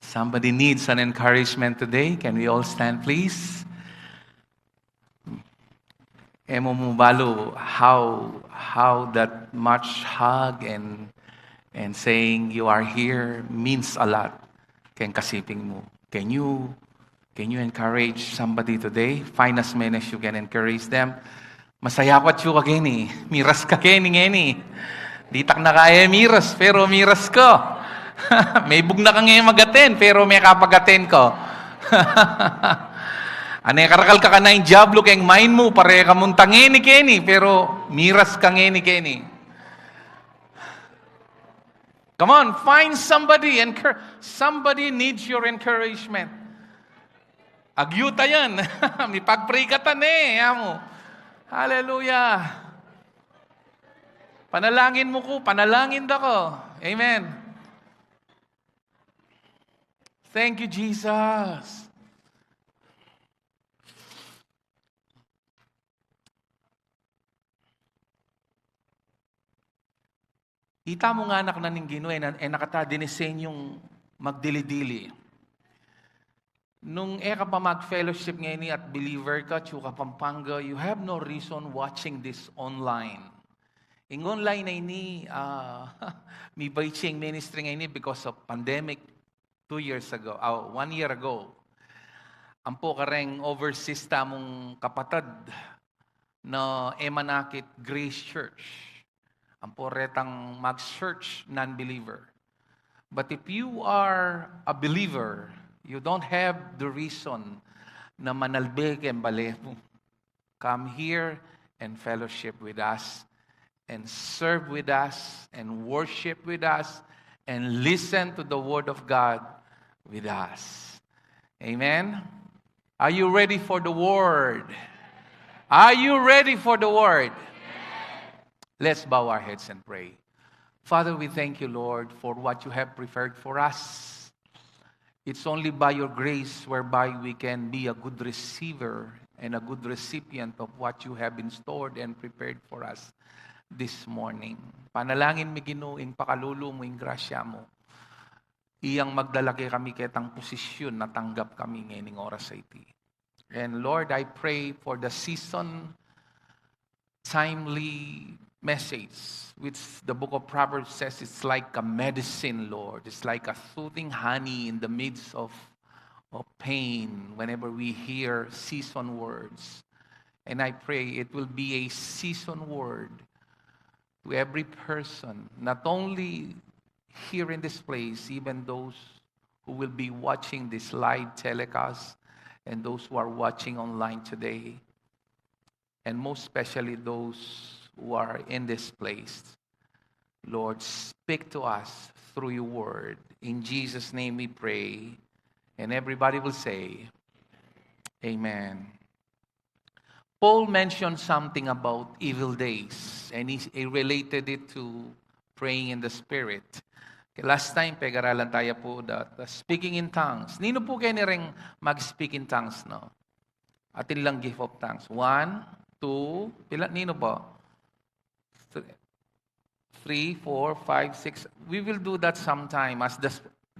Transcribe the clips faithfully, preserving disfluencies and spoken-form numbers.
Somebody needs an encouragement today. Can we all stand, pleplease? E mu mu balu how, how that much hug and, and saying you are here means a lot keng kasiping mu. Can you, can you encourage somebody today? Find as many as you can encourage them. Masaya ku atyu ka keni. Miras ka keni ngeni. Ditak na ka e miras, pero miras ka. Mebug na kang e mag-attend, pero mekapag-attend ka. Ane, karakal ka kanayang dyablu keng mind mu, pare ka munta ngeni keni, pero miras ka ngeni keni. Come on, find somebody. Encour-, somebody needs your encouragement. Agyu ta yan. Mipag-pray ka ta ne, amu. Hallelujah. Panalangin mu ku, panalangin da ku. Amen. Thank you, Jesus. Ita mu ngan anak na ning Ginu, e na, e na kata dinisenyung magdili-dili. Nung e ka pa mag-fellowship ngeni at believer ka, atyu ka Pampanga, you have no reason watching this online. Ing online a ini, ah, mibait ya ing ministry ngeni because of pandemic two years ago, ah, one year ago. Ampo kareng overseas tamung kapatad na e manakit Grace Church. Ampo retang mag-search non-believer. But if you are a believer, you don't have the reason na manalbe keng bale mu. Come here and fellowship with us, and serve with us, and worship with us, and listen to the Word of God with us. Amen? Are you ready for the Word? Are you ready for the Word? Let's bow our heads and pray. Father, we thank you, Lord, for what you have prepared for us. It's only by your grace whereby we can be a good receiver and a good recipient of what you have in stored and prepared for us this morning. Panalangin mi, Ginu, ing pakalulu mu, ing grasya mu, iyang magdala kekami ketang posisyun na tanggap kami ngening oras a iti. And Lord, I pray for the season timely message, which the book of Proverbs says it's like a medicine, Lord. It's like a soothing honey in the midst of, of pain whenever we hear season words. And I pray it will be a season word to every person, not only here in this place, even those who will be watching this live telecast and those who are watching online today, and most especially those who are in this place. Lord, speak to us through your word. In Jesus' name we pray. And everybody will say, Amen. Paul mentioned something about evil days, and he, he related it to praying in the Spirit. Okay, last time, pegaralan tayo po the, the speaking in tongues. Nino po keni reng mag-speak in tongues, no? Atin lang gift of tongues. One, two, pila, nino po? Th-, three, four, five, six. We will do that sometime as the,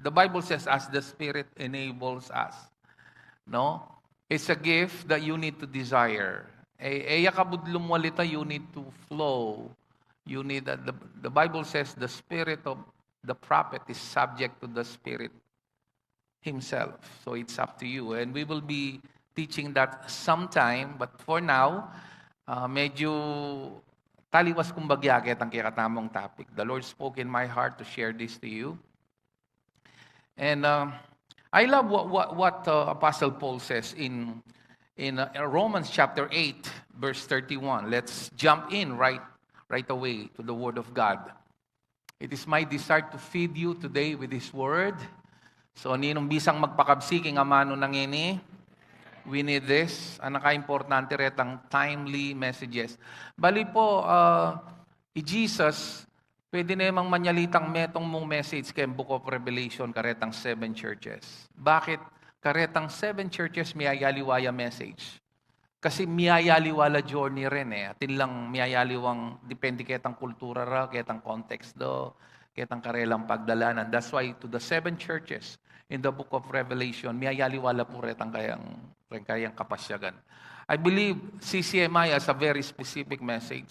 the Bible says, as the Spirit enables us. No? It's a gift that you need to desire. E, e ya kabudlung mu alita, you need to flow. You need, uh, the, the Bible says the spirit of the prophet is subject to the Spirit himself. So it's up to you. And we will be teaching that sometime. But for now, uh, medyo taliwas kumbaga ketang kekatamung topic. The Lord spoke in my heart to share this to you. And, uh, I love what, what, what, uh, Apostle Paul says in, in, uh, Romans chapter eight, verse thirty-one. Let's jump in right, right away to the Word of God. It is my desire to feed you today with His Word. So, ninung bisang magpakabsi king amanu na ngeni, we need this. Anaka importante retang timely messages. Bali po, uh, i Jesus, pwede ne mang manyalitang metung mung message keng Book of Revelation karetang seven churches. Bakit? Karetang seven churches, miyayaliwa ya message. Kasi miyayaliwa la journey rin e. Atin lang miyayaliwang depende ketang kultura ra, ketang context da, ketang karelang pagdalanan. That's why to the seven churches in the book of Revelation, miyayaliwa la pu retang kayang, reng kayang kapasyagan. I believe C C M I has a very specific message.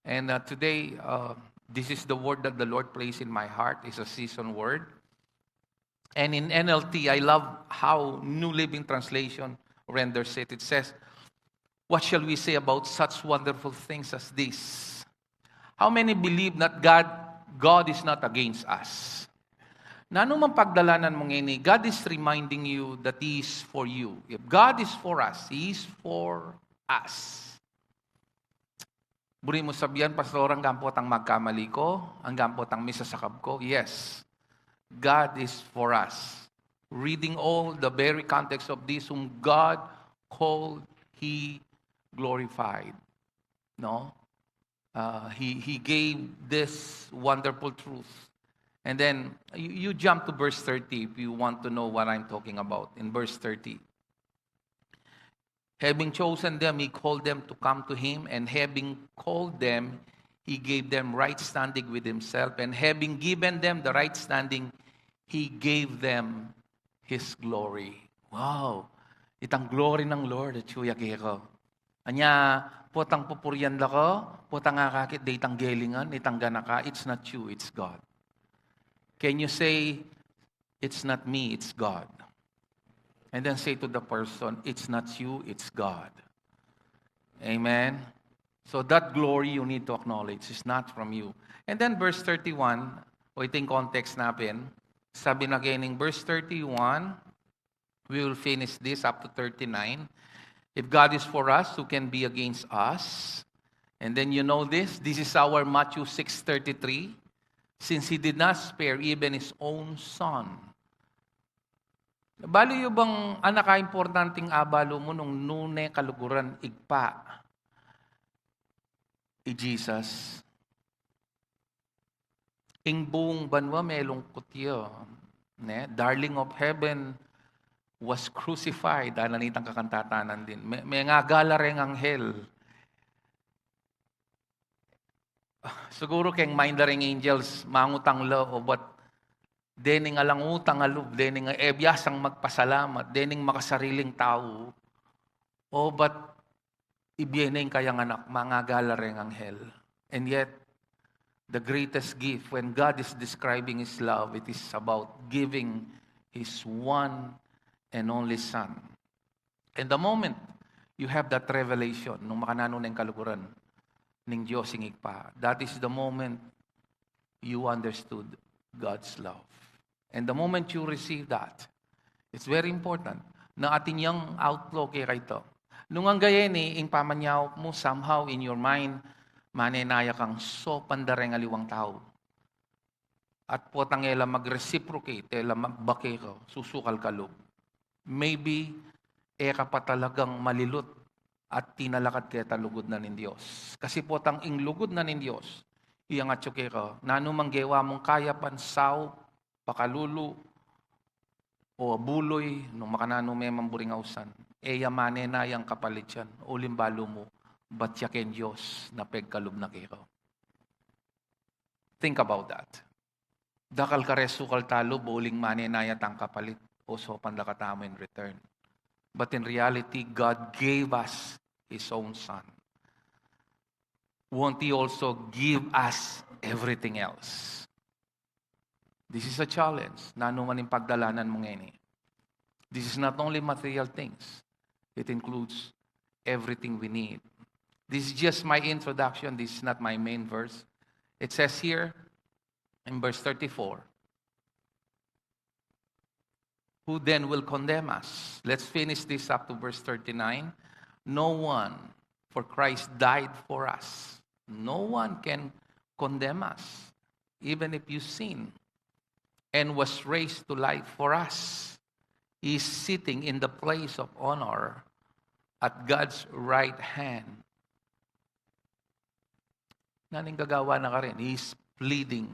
And uh, today, uh, this is the word that the Lord placed in my heart. It's a season word. And in N L T, I love how New Living Translation renders it. It says, "What shall we say about such wonderful things as this? How many believe that God, God is not against us?" Nanu mang pagdalanan mu ngeni, God is reminding you that He is for you. If God is for us, He is for us. Buri mu sabian, "Pastor, anggang potang magkamali ko, anggang potang misasakab ko." Yes, God is for us. Reading all the very context of this, whom God called, He glorified. No? Uh, he, he gave this wonderful truth. And then you, you jump to verse thirty if you want to know what I'm talking about. In verse thirty, "Having chosen them, He called them to come to Him, and having called them, He gave them right standing with Himself, and having given them the right standing, He gave them His glory." Wow! Itang glory ng Lord, atyu ya keka. Anya, potang pupurian da ka, potang akakit da itang gelingan, itang ganaka, it's not you, it's God. Can you say, "It's not me, it's God"? And then say to the person, "It's not you, it's God." Amen? So that glory you need to acknowledge is not from you. And then verse thirty-one, o iting context napin, sabi na kening verse thirty-one, we will finish this up to thirty-nine. "If God is for us, who can be against us?" And then you know this, this is our Matthew six thirty-three. "Since He did not spare even His own Son." Balu yu bang anaka importanting abalu mu nung nune kaluguran Ibpa i Jesus? Ing buung banua melungkut ya, ne? "Darling of heaven was crucified," anan itang kakantatanan din. Me, mengagala reng anghel. Siguru keng mind da reng angels, mangutang la, o bat dening alang utang a lub, dening e biasang magpasalamat, dening makasariling tau, o bat ibie ne ing kayang anak, mangagala reng anghel. And yet, the greatest gift, when God is describing His love, it is about giving His one and only Son. And the moment you have that revelation, nung makananu neng kaluguran ning Dios ing Ibpa, that is the moment you understood God's love. And the moment you receive that, it's very important na atin yang outflow keka ita. Nung angga ini, ing pamanyaup mu, somehow in your mind, manenaya kang sopan da reng aliwang tau. At potang e la mag-reciprocate, e la magbake ka, susukal ka lub. Maybe, e ka pa talagang malilut at tinalakad keta lugud na ning Dios. Kasi potang ing lugud na ning Dios, iyangat yu keka, nanu mang gewa mung kayapan, saup, pakalulu, o abuloy, nung makananu me mang buring ausan, e ya manenayang kapalit yan, uling balu mu, bat ya keng Dios na pegkalub na keka. Think about that. Dakal kare sukal ta lub, uling manenaya tang kapalit, o sopan da katamu in return. But in reality, God gave us His own Son. Won't He also give us everything else? This is a challenge. Nanu man ing pagdalanan mu ngeni, this is not only material things. It includes everything we need. This is just my introduction. This is not my main verse. It says here in verse thirty-four, "Who then will condemn us?" Let's finish this up to verse thirty-nine. "No one, for Christ died for us. No one can condemn us, even if you sin, and was raised to life for us. He is sitting in the place of honor at God's right hand." Nanu ing gagawan na karin? He's pleading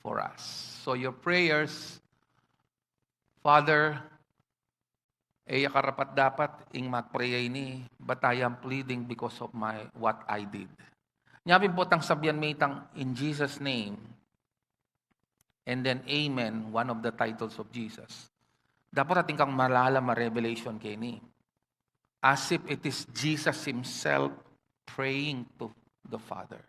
for us. So your prayers, "Father, e ya karapat-dapat ing mag-pray ini, but I am pleading because of my, what I did." Nya pin potang sabian me itang, "In Jesus' name, And then Amen, one of the titles of Jesus. Dapat atin kang malalam a revelation keni. As if it is Jesus himself praying to the Father.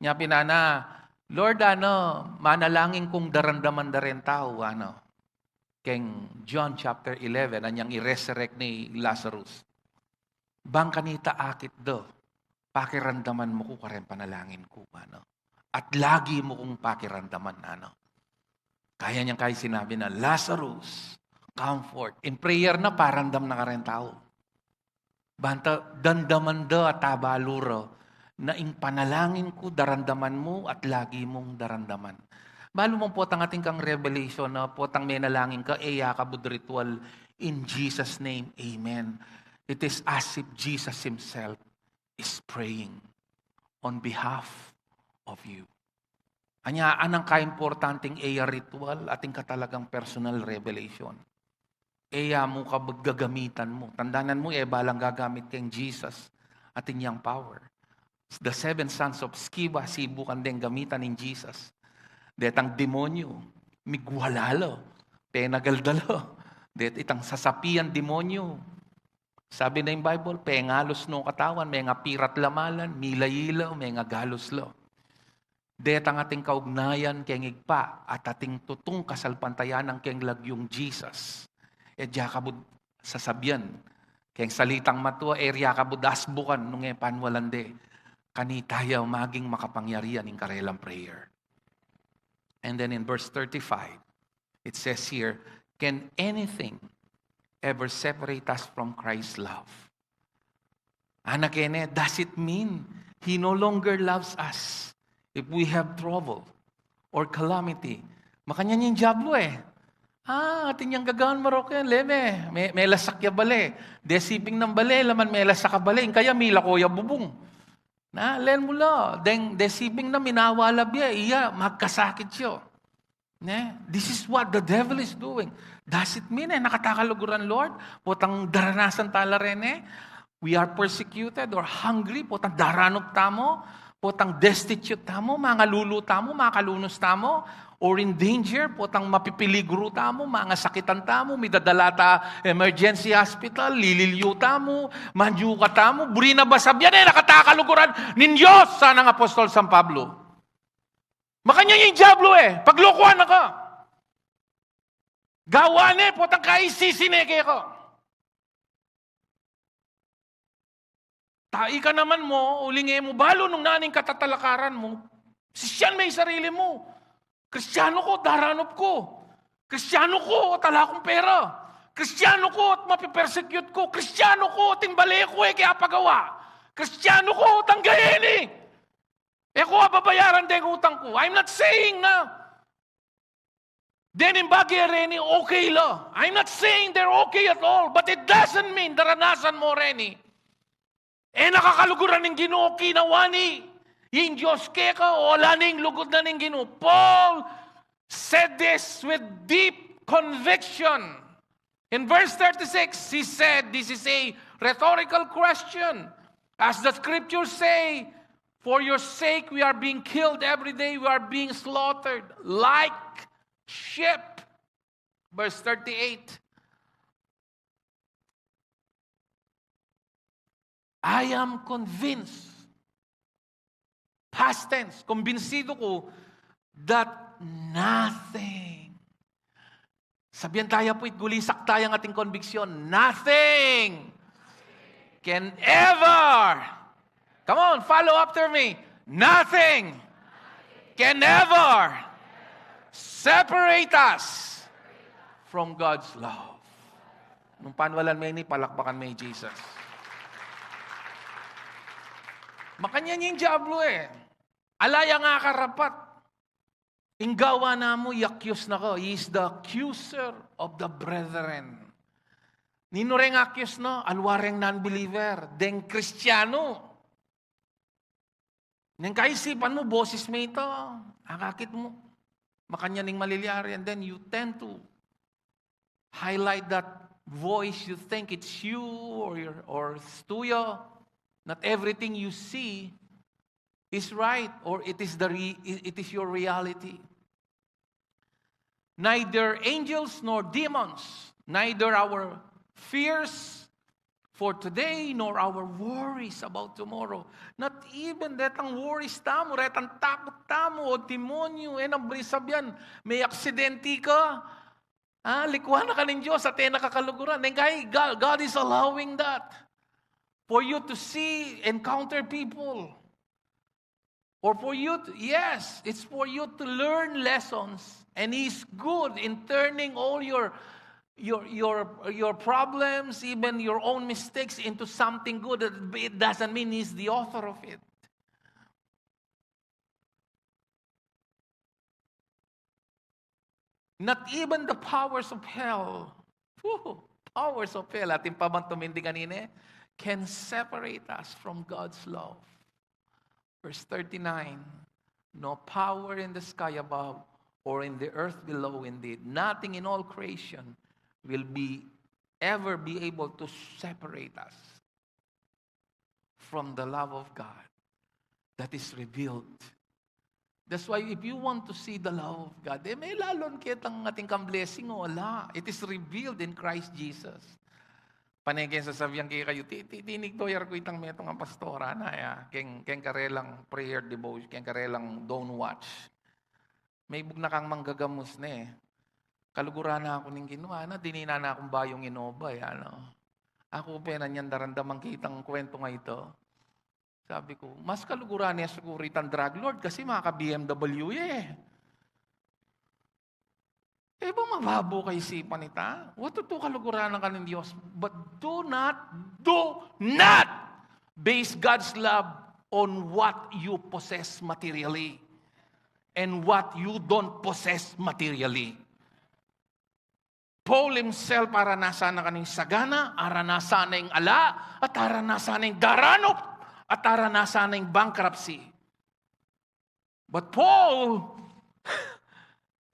Nya pin ana, "Lord, ano, manalangin kung daramdaman da reng tau," ano. Keng John chapter eleven, anyang i-resurrect ne i Lazarus. "Bang kanita akit da, pakiramdaman mu ku kareng panalangin ku," ano. "At lagi mu kung pakiramdaman," ano. Kaya niyang kaya sinabi na, "Lazarus, come forth." In prayer na, paramdam na kareng tau. Banta, damdaman da at abalu ra na ing panalangin ku, daramdaman mu at lagi mung daramdaman. Balu mu potang atin kang revelation na potang menalangin ka, e ya kabud ritual in Jesus' name, amen. It is as if Jesus himself is praying on behalf of you. Anya, anang kaimportanteng e ya ritual, atin ka talagang personal revelation. E ya mu kabud gagamitan mu. Tandanan mu, e balang gagamit keng Jesus atin yang power. The seven sons of Sceva, sibukan deng gamitan ning Jesus. Detang demonyo, migwala la, penagal da la. Det itang sasapian demonyo. Sabi na ing Bible, pengalus no katawan, mengapirat la malan, milayla, mengagalus la. Detang atin kaugnayan keng Ibpa at atin tutung kasalpantayanan keng lagyung Jesus. E dia kabud sasabian, keng salitang matua, e ria kabud asbukan nung e panwalan de. Kanita ya maging makapangyarian ing karelang prayer. And then in verse thirty-five, it says here, "Can anything ever separate us from Christ's love?" Ana kene, does it mean He no longer loves us if we have trouble or calamity? Makanyan ing diablo e. "Ah, atin yang gagawan, marok yan, leme. Me, melasak ya bale. Desiping nang bale, laman melasak a bale. Ing kaya milako ya bubung." Na, len mu la, deng desiping na minawala bie, iya, magkasakit siya. Ne? This is what the devil is doing. Does it mean, e na kata kaluguran, Lord? Potang daranasan tala reni, e? We are persecuted or hungry, potang daranup tamu, potang destitute tamu, mangalulu tamu, makalunus tamu, or in danger, potang mapipiligru tamu, mangasakitan tamu, midadala ta emergency hospital, lililyu tamu, manyuka tamu, buri na ba sabian, e na kata kaluguran ning Dios, sana ning apostol San Pablo. Makanyan ing diablo e, paglokuan na ka. Gawan ne, potang kaisisi ne keka. Ta ika naman mo, uling e mu balu nung nanu ing katatalakaran mu. Sisian me ing sarili mu. Kristiano ku, daranup ku. Kristiano ku, ala kung pera. Kristiano ku, mapipersecute ku. Kristiano ku, atin bale ku e kaya pagawa. Kristiano ku, tanggayin e. E ku ababayaran deng utang ku. I'm not saying na dening bage reni okay la. I'm not saying they're okay at all, but it doesn't mean daranasan mo reni, e na ka kaluguran ning Ginu, kinawani ing Dios keka, o ala ning lugud na ning Ginu. Paul said this with deep conviction. In verse thirty-six, he said, this is a rhetorical question. As the scriptures say, "For your sake we are being killed every day, we are being slaughtered like sheep." Verse thirty-eight, "I am convinced," past tense, kumbinsidu ku, "that nothing," sabian taya pu, it gulisak taya ing ating konbiksyon, "nothing can ever," come on, follow after me, "nothing can ever separate us from God's love." Nung panwalan me ini, palakpakan me i Jesus. Makanyan ing diablo e. Ala yang akarapat. Ing gawa na mu, i-accuse na ka. He is the accuser of the brethren. Ninu reng accuse na? Aliwa reng non-believer. Deng Kristiano. Neng kaisipan mu, boses me ita, akakit mu, makanyan ing malilyari, and then you tend to highlight that voice, you think it's you or your, or it's tuyo. Not everything you see is right or it is the re-, it is your reality. Neither angels nor demons, neither our fears for today nor our worries about tomorrow. Not even detang worries tamu, detang takut tamu, o demonyo, e nang buri sabyan, me aksidente ka, ah, likuan na ka ning Dios, at e na ka kaluguran. Then kay God, God is allowing that for you to see, encounter people. Or for you to, yes, it's for you to learn lessons. And He's good in turning all your, your, your, your problems, even your own mistakes, into something good. It doesn't mean He's the author of it. Not even the powers of hell, whew, powers of hell, atin pa bang tumindi kanina, can separate us from God's love. Verse thirty-nine, "No power in the sky above or in the earth below, indeed, nothing in all creation will be, ever be able to separate us from the love of God that is revealed." That's why if you want to see the love of God, e me lalon ketang atin kang blessing, o ala. It is revealed in Christ Jesus. Pane keng sasabian kekayu, ti, ti, tinikdo ya ku itang metung a pastora na ya, keng, keng karelang prayer devotion, keng karelang dawn watch. Mebug na kang manggagamus ne. Kaluguran na ku ning Ginu, ana, dininan na kung bayung inoba, e, ana. Aku pe, nanu yang daramdaman ke itang kuwentu a ita. Sabi ku, mas kaluguran ne siguru itang drug lord kasi maka-B M W ya, e. E ba mababo kaisipan ita? Wa, tutu kaluguran na ka ning Dios, but do not, do not base God's love on what you possess materially and what you don't possess materially. Paul himself, aranasan na keng sagana, aranasan na ing ala, at aranasan na ing daranup, at aranasan na ing bankruptcy. But Paul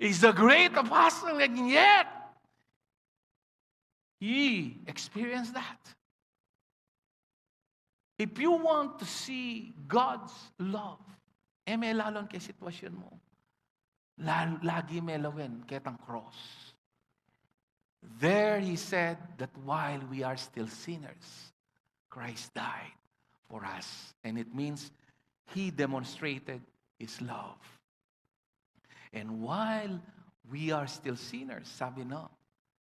is a great apostle, and yet he experienced that. If you want to see God's love, e me lalon keng sitwasyun mu. La-, lagi me lawen ketang cross. There he said that while we are still sinners, Christ died for us. And it means he demonstrated his love. And while we are still sinners, sabi na,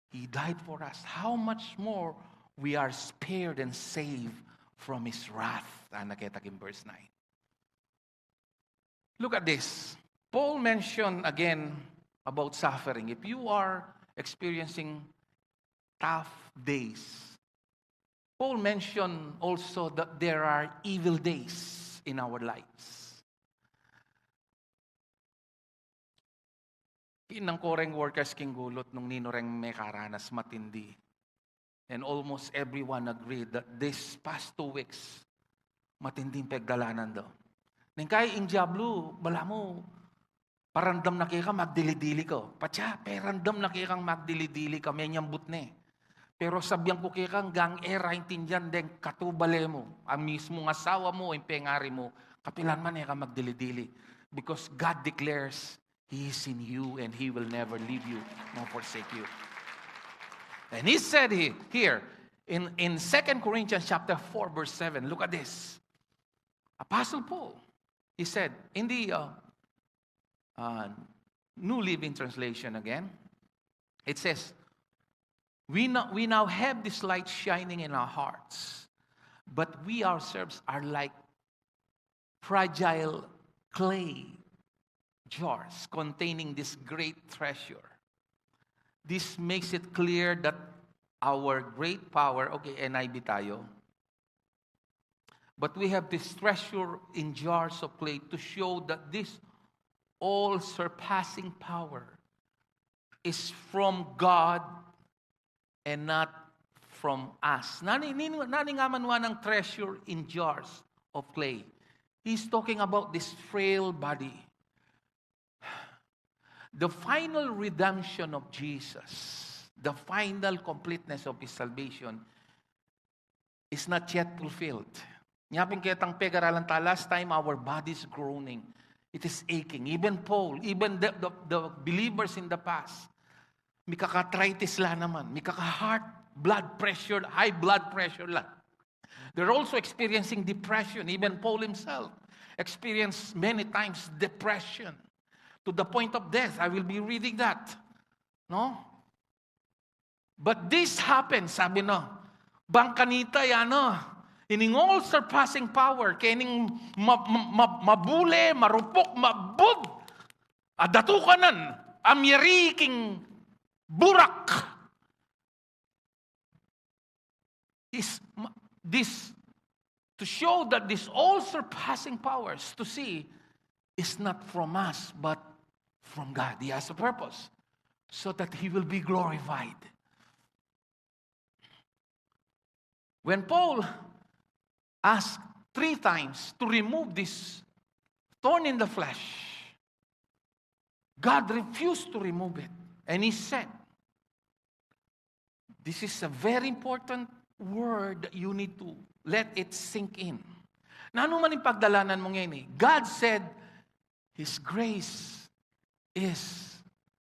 he died for us. How much more we are spared and saved from his wrath? Ana keta king verse nine. Look at this. Paul mentioned again about suffering. If you are experiencing tough days, Paul mentioned also that there are evil days in our lives. Kinang ko reng workers king gulut nung ninu reng mekaranas matindi. And almost everyone agreed that this past two weeks, matinding pegdalanan da. Neng kai ing diablo, balamu, paramdam na keka magdili-dili ka. Patsa, paramdam na kekang magdili-dili ka, menyambut ne. Pero sabian ku keka, anggang e ra intindian deng katubale mu, a mismung asawa mu, ing pengari mu, kapilan man e ka magdili-dili. Because God declares, He is in you and He will never leave you nor forsake you. And he said he, here, in, in Second Corinthians chapter four, verse seven, look at this. Apostle Paul, he said, in the, uh, uh, New Living Translation again, it says, "We now, we now have this light shining in our hearts, but we ourselves are like fragile clay jars containing this great treasure. This makes it clear that our great power," okay, N I V tayo. "But we have this treasure in jars of clay to show that this all-surpassing power is from God and not from us." Nanu, nanu, nanu ing amanuan nang treasure in jars of clay? He's talking about this frail body. The final redemption of Jesus, the final completeness of his salvation, is not yet fulfilled. Nya pin ketang pegaralan ta last time, our bodies groaning. It is aching. Even Paul, even the, the, the believers in the past, mikaka-arthritis la naman, mikaka-heart, blood pressure, high blood pressure la. They're also experiencing depression. Even Paul himself experienced many times depression to the point of death. I will be reading that. No? But this happens, sabi na, bang kanita yan, no? Ining all-surpassing power, kening ma- ma- ma- mabule, marupok, mabud, adatu kanan, amyari king burak. Is ma- this to show that this all-surpassing powers to see is not from us, but from God. He has a purpose so that He will be glorified. When Paul asked three times to remove this thorn in the flesh, God refused to remove it. And He said, this is a very important word that you need to let it sink in. Nanu man ing pagdalanan mu ngeni, God said, His grace is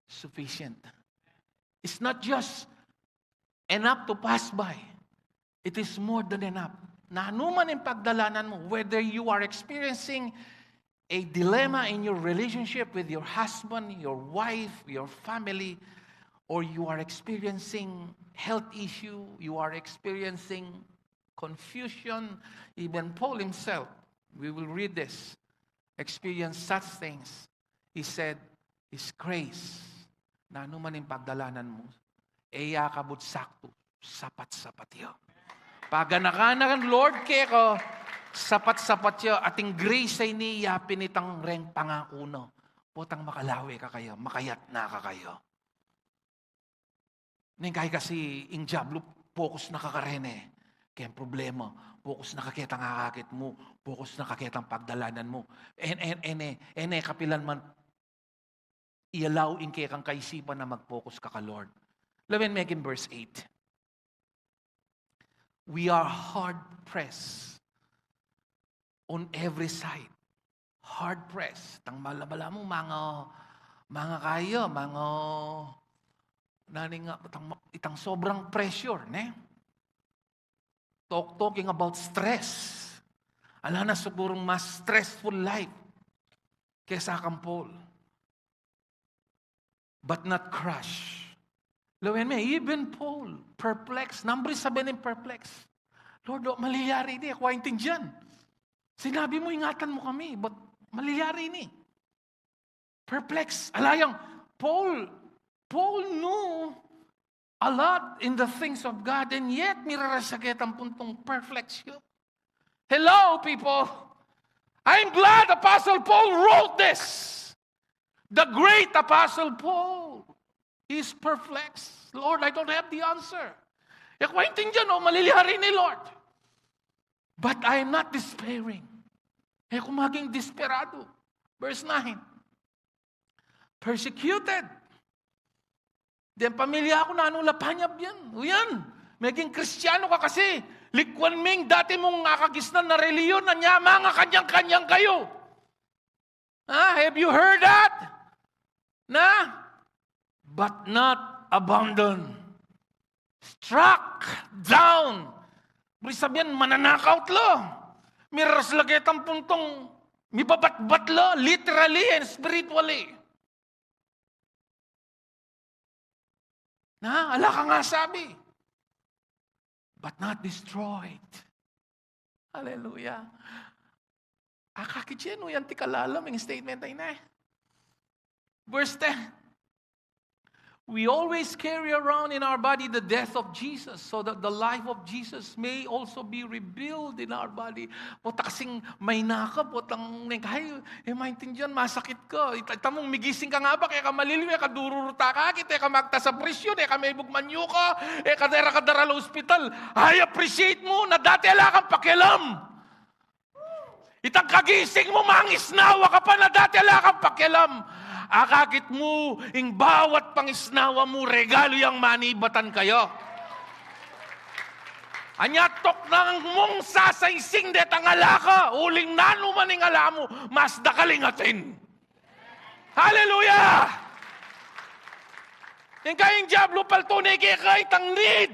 sufficient. It's not just enough to pass by. It is more than enough. Nanu man ing pagdalanan mu, whether you are experiencing a dilemma in your relationship with your husband, your wife, your family, or you are experiencing health issue, you are experiencing confusion, even Paul himself, we will read this, experienced such things. He said, His grace, nanu man ing pagdalanan mu, e ya kabud saktu, sapat-sapat ya. Paganaka na ning Lord keka, sapat-sapat ya, at ing grace a ini ya pin itang reng pangaku na. Potang makalawe ka kaya, makayat na ka kaya. Neng kaya kasi ing diablo, focus na ka kareni keng problema, focus na ka ketang akakit mu, focus na ka ketang pagdalanan mu. En, en, ene, ene kapilan man i-allow ing kekang kaisipan na mag-focus ka ka Lord. Lawen me king verse eight. We are hard pressed on every side. Hard pressed. Tang malabala mu, mga, mga kaya, mga, nani nga, itang, itang sobrang pressure, ne? Talk, talking about stress. Ala na sigurong mas stressful life kesa kang Paul. But not crush. Lawen me, even Paul, perplexed. Nanu ing sabi ning perplexed? Lord, o, mali yari ini, e ku aintindian. Sinabi mu, ingatan mu kami, but mali yari ini. Perplexed. Ala yang, Paul, Paul knew a lot in the things of God, and yet, mirara sa ketang puntong perplexed ya. Hello, people. I'm glad Apostle Paul wrote this. The great Apostle Paul is perplexed. Lord, I don't have the answer. E ku aintindian, o, mali yari ini, Lord. But I am not despairing. E ku maging desperado. Verse nine. Persecuted. Deng pamilya ku, nanu la panyabyan. O yan, meging Kristiano ka kasi, likwan me ing dati mung akagisnan a relihiyon, anya, mga kanyang-kanyang kayu. Ah, have you heard that? Na? But not abandoned. Struck down. Ibig sabihin, mananakaut la. Miras la ketang puntong mibabatbat la, literally and spiritually. Na, ala kang asabi. But not destroyed. Hallelujah. Akakit ye nu, yan atin kalalam ing statement a ini. Verse ten. We always carry around in our body the death of Jesus, so that the life of Jesus may also be revealed in our body. Pota kasing maynaka, potang neng kaya, e maintindian, masakit ka. Ita, ita mung migising kang abak, e ka maliliwa, e ka dururuta ka, akit, e ka magtas a presyon, e ka mebug manyuka, e ka dara ka dara la ospital. I appreciate mu na dati ala kang pakialam. Itang kagising mu, mangisnawa ka pa na dati ala kang pakialam. Akakit mu, ing bawat pangisnawa mu, regalu yang manibatan kaya. Anya tuknang mung sasaingsing detang ala ka, uling nanu man ing ala mu, mas dakal ing atin. Hallelujah! Ing kayang Diablo paltune keka itang need,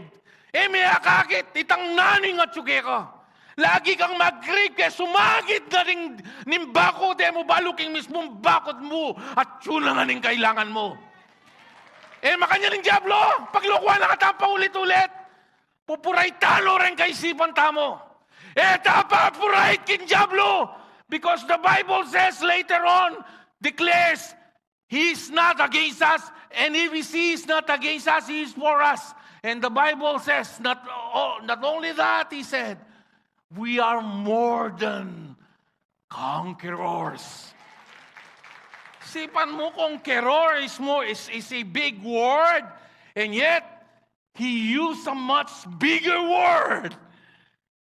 e me akakit itang nanu ing atyu keka. Lagi kang mag-crave ke sumagid na ring ning bakod e mu, balu king mismung bakod mu, atyu na ngan ing kailangan mu. E makanyan ing Diablo, paglokuan na ka tang paulit-ulit. Pupuraitan no reng kaisipan tamu. E ta papurait king Diablo. Because the Bible says later on, declares, He is not against us. And if He is not against us, He is for us. And the Bible says, not, oh, not only that, He said, we are more than conquerors. Sipan mu, conqueror is more, is, is a big word. And yet, He used a much bigger word.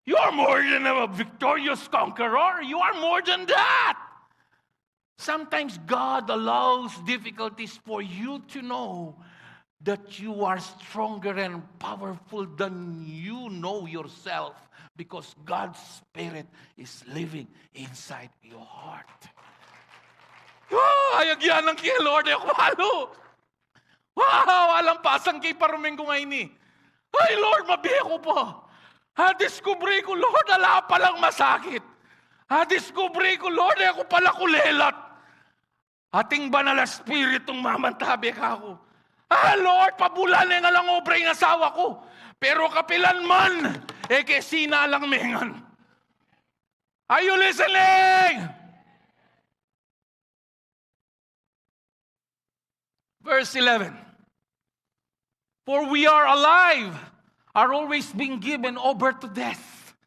You are more than a victorious conqueror. You are more than that. Sometimes God allows difficulties for you to know that you are stronger and powerful than you know yourself, because God's Spirit is living inside your heart. Ah, ayag yan ang kaya, Lord, e ku malu. Wow! Alang pasang ki pa ruminggu ngeni. Ay, Lord, mabie ku pa. Adiskubre ku, Lord, ala palang masakit. Adiskubre ku, Lord, e ku pala kulelat. Ating Banal a Espiritung mamantabe kaku. Ah, Lord, pabulan ne nga lang obra ing asawa ku. Pero kapilan man, e ke sinalang me ngan. Are you listening? Verse eleven. For we are alive, are always being given over to death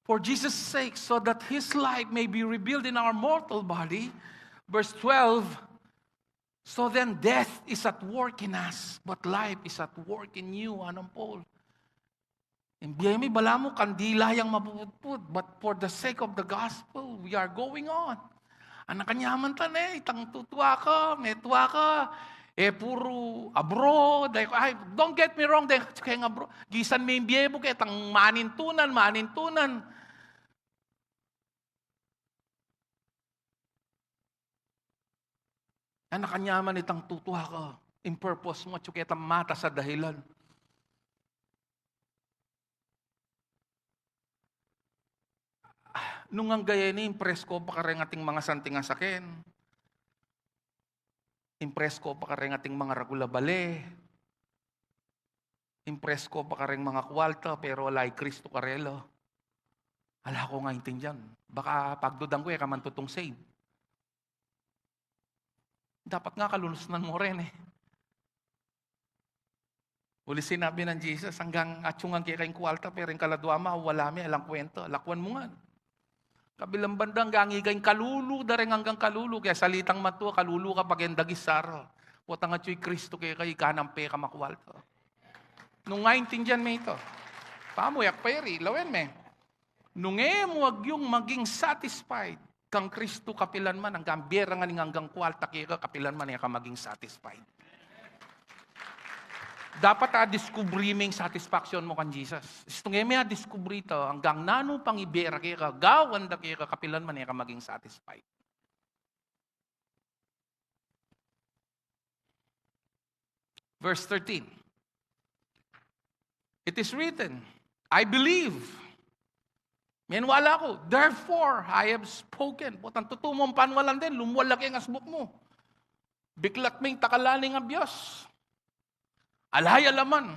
for Jesus' sake, so that his life may be revealed in our mortal body. Verse twelve. So then, death is at work in us, but life is at work in you. Anong Paul? Ing bie mi, balamu kandila yang mapuputput, but for the sake of the gospel, we are going on. Anak kanyaman ta ne, itang tutua ka, metua ka, e puru abroad, ay, ay, don't get me wrong, deng keng abroad. Gisan me ing bie mu ketang manintunan, manintunan. Anak kanyaman itang tutua ka, ing purpose mu, atyu ketang matas a dahilan. Nung angga ini, impress ko pa kareng ating mga santing a saken. Impress ko pa kareng ating mga ragul a bale. Impress ko pa kareng mga kualta, pero ala i Kristo karela. Ala ko nga intindian. Baka pagdudan ku, e ka man tutung save. Dapat nga kalulusnan mu rin e. Uli sinabi nang Jesus, anggang atyu ngan keka ing kualta, pero ing kaladua mu, wala me, alang kwenta, lakwan mu ngan. Kabilang banda, anggang ika ing kalulu da reng anggang kalulu, kaya salitang matua, kalulu ka pag e nda gis sara. Potang atyu i Kristo keka, ika nang pekamakualta. Nung aintindian me ita, pamu, yak peri, lawen me. Nung e mu agyung maging satisfied kang Kristo kapilan man, anggang bie ra ngan ing anggang kualta keka, kapilan man e ka maging satisfied. Dapat adiskubri me ing satisfaction mu kang Jesus. Istung e me adiskubri ita, anggang nanu pang ibie ra keka, gawan da keka, kapilan man e ka maging satisfied. Verse thirteen. It is written, I believe. Meniwala ku, therefore I have spoken. Potang tutu mung paniwalan den, lumwal la keng asbuk mu. Biklat ming takalan ing abias. Ala ya laman.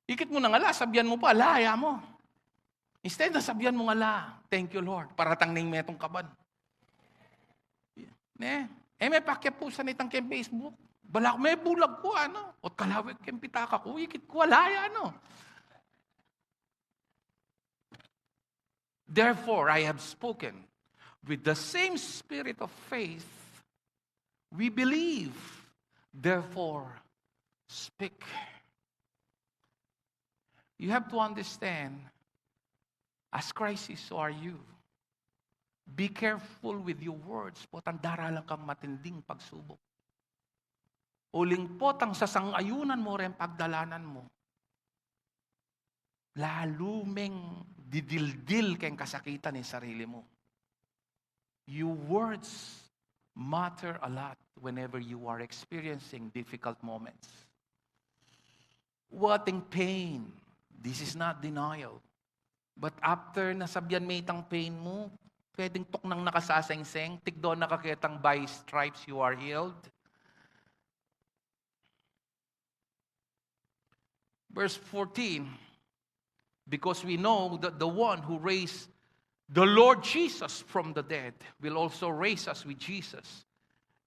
Ikit mu nang ala, sabian mu pa, ala ya mu. Instead na sabian mung ala, thank you, Lord, para tang ning metung kaban. Ne? E me pakiapusan itang keng Facebook. Bala ku me bulag ku, ano? Ot kalawig keng pitaka ku, ikit ku, ala ya, ano? Therefore, I have spoken. With the same spirit of faith, we believe. Therefore, speak. You have to understand, as Christ is, so are you. Be careful with your words. Potang daralan kang matinding pagsubok. Uling potang sasang-ayunan mu reng pagdalanan mu, lalu meng didildil keng kasakitan ing sarili mu. Your words matter a lot whenever you are experiencing difficult moments. What in pain? This is not denial. But after na sabian me itang pain mu, pwedeng tuknang na ka sasengseng, tigdo na ka ketang by stripes you are healed. Verse fourteen, because we know that the one who raised the Lord Jesus from the dead will also raise us with Jesus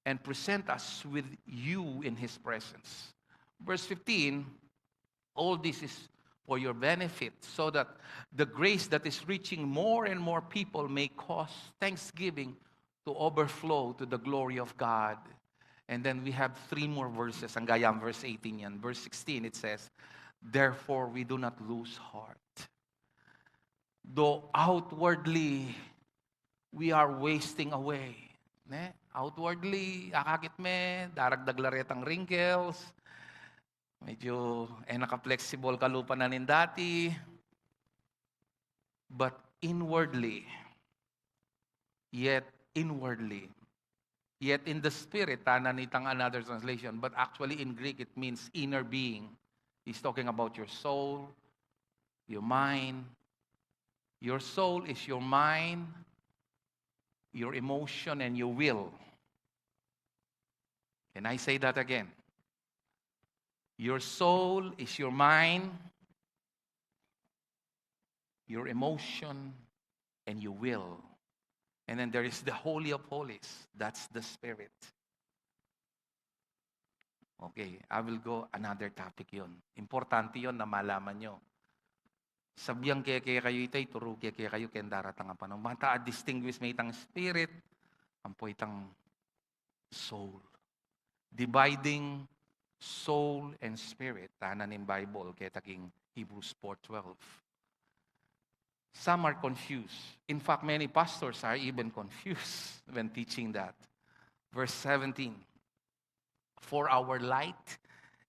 and present us with you in his presence. Verse fifteen, all this is for your benefit, so that the grace that is reaching more and more people may cause thanksgiving to overflow to the glory of God. And then we have three more verses. Ang gayam verse eighteen yan. Verse sixteen, it says, "Therefore, we do not lose heart. Though outwardly, we are wasting away." Ne? Outwardly, akakit me, daragdag la retang wrinkles. Medyo, eh, naka-flexible kalupa na ning dati. But inwardly, yet inwardly, yet in the spirit, tanan itang another translation, but actually in Greek it means inner being. He's talking about your soul, your mind. Your soul is your mind, your emotion, and your will. Can I say that again? Your soul is your mind, your emotion, and your will. And then there is the Holy of Holies. That's the Spirit. Okay, I will go another topic yon. Importante yon na malaman nyo. Sabian ke kekayu ita, ituru ke kekayu keng daratang a panahon. Bang ta a-distinguish me itang spirit, ampo itang soul. Dividing soul and spirit, tanan ning Bible, keta king Hebrews four twelve. Some are confused. In fact, many pastors are even confused when teaching that. Verse seventeen, "For our light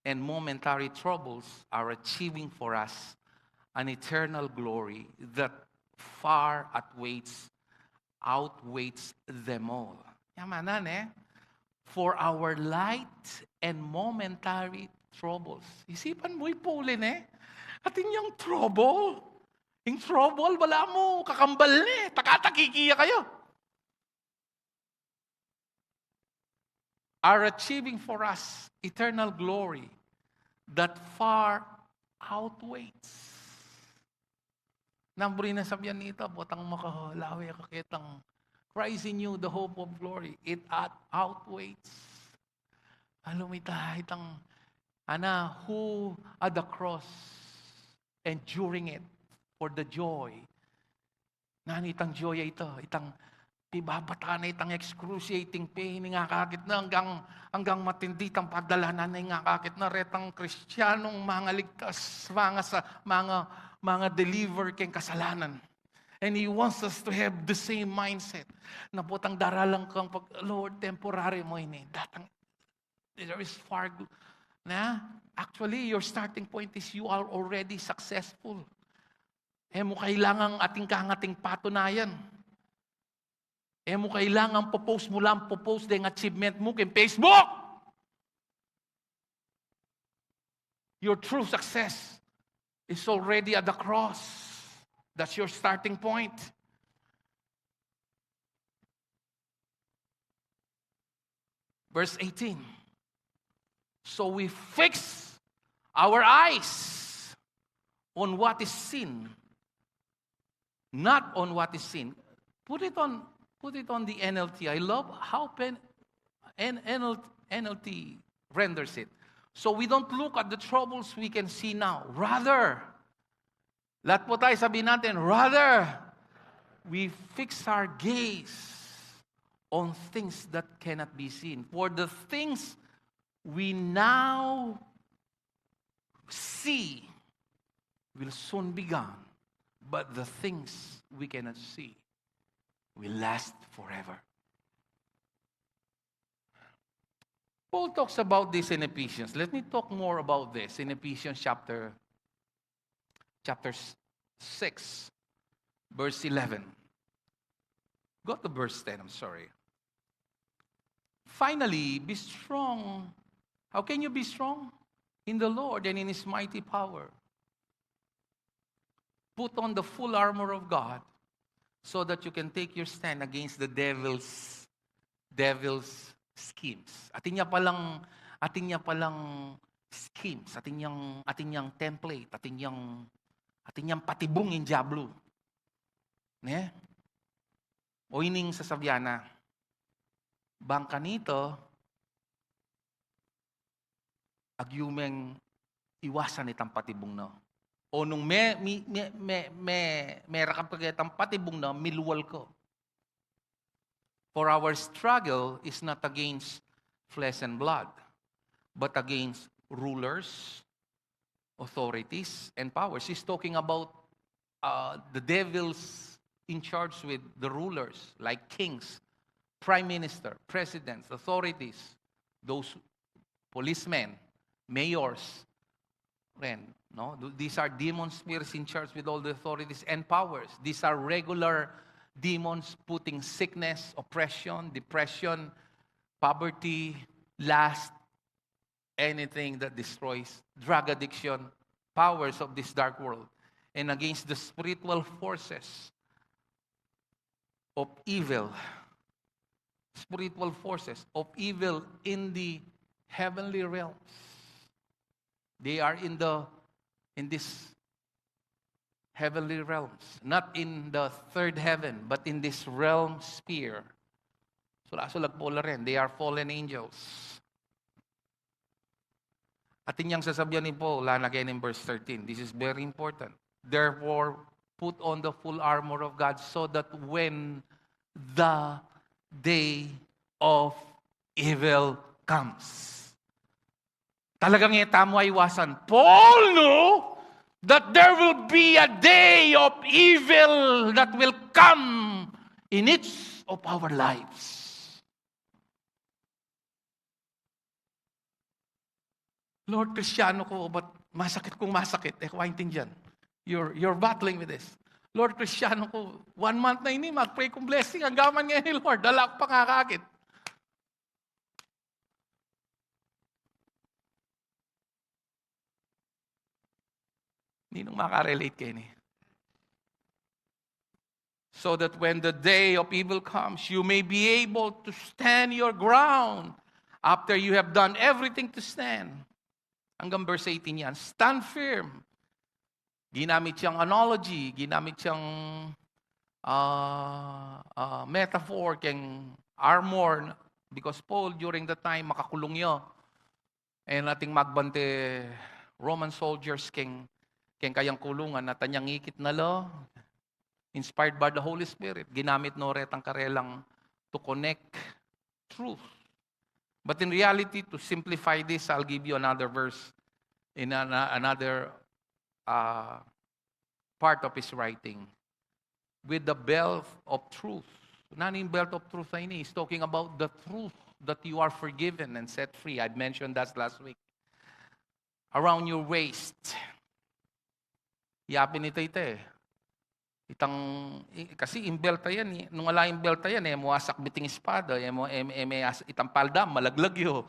and momentary troubles are achieving for us an eternal glory that far outweighs, outweighs them all." Yamanan, eh. "For our light and momentary troubles." Isipan mu, ipuli ne. Atin yang trouble. Ing trouble, balamu, kakambal ne. Takataki ya kayu. "Are achieving for us eternal glory that far outweighs." Nanu buri nang sabian nita, potang makalawe ka ketang Christ in you, the hope of glory. It out-, outweighs. Alam ita, itang, ana, who at the cross, enduring it for the joy. Nanu itang joy a ita? Itang pibabata na itang excruciating pain, ing akakit na anggang, anggang matindi itang padalanan na ing akakit na retang Kristianong mangaligtas, manga sa-, manga, manga-deliver keng kasalanan. And he wants us to have the same mindset. Na potang daralan kang pag, "Lord, temporary mu ini." Datang, there is far gl-, na? Actually, your starting point is you are already successful. E mu kailangang atin kang atin patunayan. E mu kailangang popost mu lang popost deng achievement mu keng Facebook. Your true success is already at the cross. That's your starting point. Verse eighteen. "So we fix our eyes on what is seen, not on what is seen." Put it on, put it on the N L T. I love how pen-, N-, N L T, N L T renders it. "So we don't look at the troubles we can see now. Rather," lahat po tayo sabihin natin, "Rather, we fix our gaze on things that cannot be seen. For the things we now see will soon be gone, but the things we cannot see will last forever." Paul talks about this in Ephesians. Let me talk more about this in Ephesians chapter chapter s-, six, verse eleven. Go to verse ten, I'm sorry. "Finally, be strong." How can you be strong? "In the Lord and in his mighty power. Put on the full armor of God so that you can take your stand against the devil's, devil's schemes." Atin ya palang, atin ya palang schemes, atin yang, atin yang template, atin yang, atin yang patibung ing diablo. Ne? O ining sasabian na, bang kanita, agyu meng iwasan itang patibung na. O nung me, mi, me, me, me, merakap ka ketang patibung na, milual ka. "For our struggle is not against flesh and blood, but against rulers, authorities, and powers." He's talking about, uh, the devils in charge with the rulers, like kings, prime minister, presidents, authorities, those policemen, mayors, rin, no? Th-, these are demon spirits in charge with all the authorities and powers. These are regular demons putting sickness, oppression, depression, poverty, lust, anything that destroys, drug addiction, powers of this dark world, and against the spiritual forces of evil, spiritual forces of evil in the heavenly realms. They are in the, in this heavenly realms, not in the third heaven, but in this realm sphere. So, laso lagpo la rin, they are fallen angels. Atin yang sasabian ni Paul, lana kaya in verse thirteen. This is very important. "Therefore, put on the full armor of God so that when the day of evil comes." Talagang e tamu aiwasan. Paul knew that there will be a day of evil that will come in each of our lives. "Lord, Kristiyano ko, but masakit kung masakit." E ko aintindian. You're, you're battling with this. "Lord, Kristiyano ko, one month na ini, mag-pray kung blessing, agaman ngeni, Lord, ala kung pangakakit." Ninung makarelate keni? "So that when the day of evil comes, you may be able to stand your ground after you have done everything to stand." Hanggang verse eighteen yan. Stand firm. Ginamit yang analogy, ginamit yang, ah, ah, metaphor keng armor, because Paul, during the time, makakulung ya. E na ating magbante Roman soldiers keng, keng kayang kulungan, at anyang ikit na la, inspired by the Holy Spirit, ginamit no retang karelang to connect truth. But in reality, to simplify this, I'll give you another verse in an-, another, uh, part of his writing. "With the belt of truth." Nanu ing belt of truth a ini? He's talking about the truth that you are forgiven and set free. I'd mentioned that last week. "Around your waist." Yapin ita, ita e. Itang, i-, kasi ing belt a yan, i-, nung ala ing belt a yan, e mu asakbit ing espada, e mu, e, e me as-, itang palda, malaglag yu.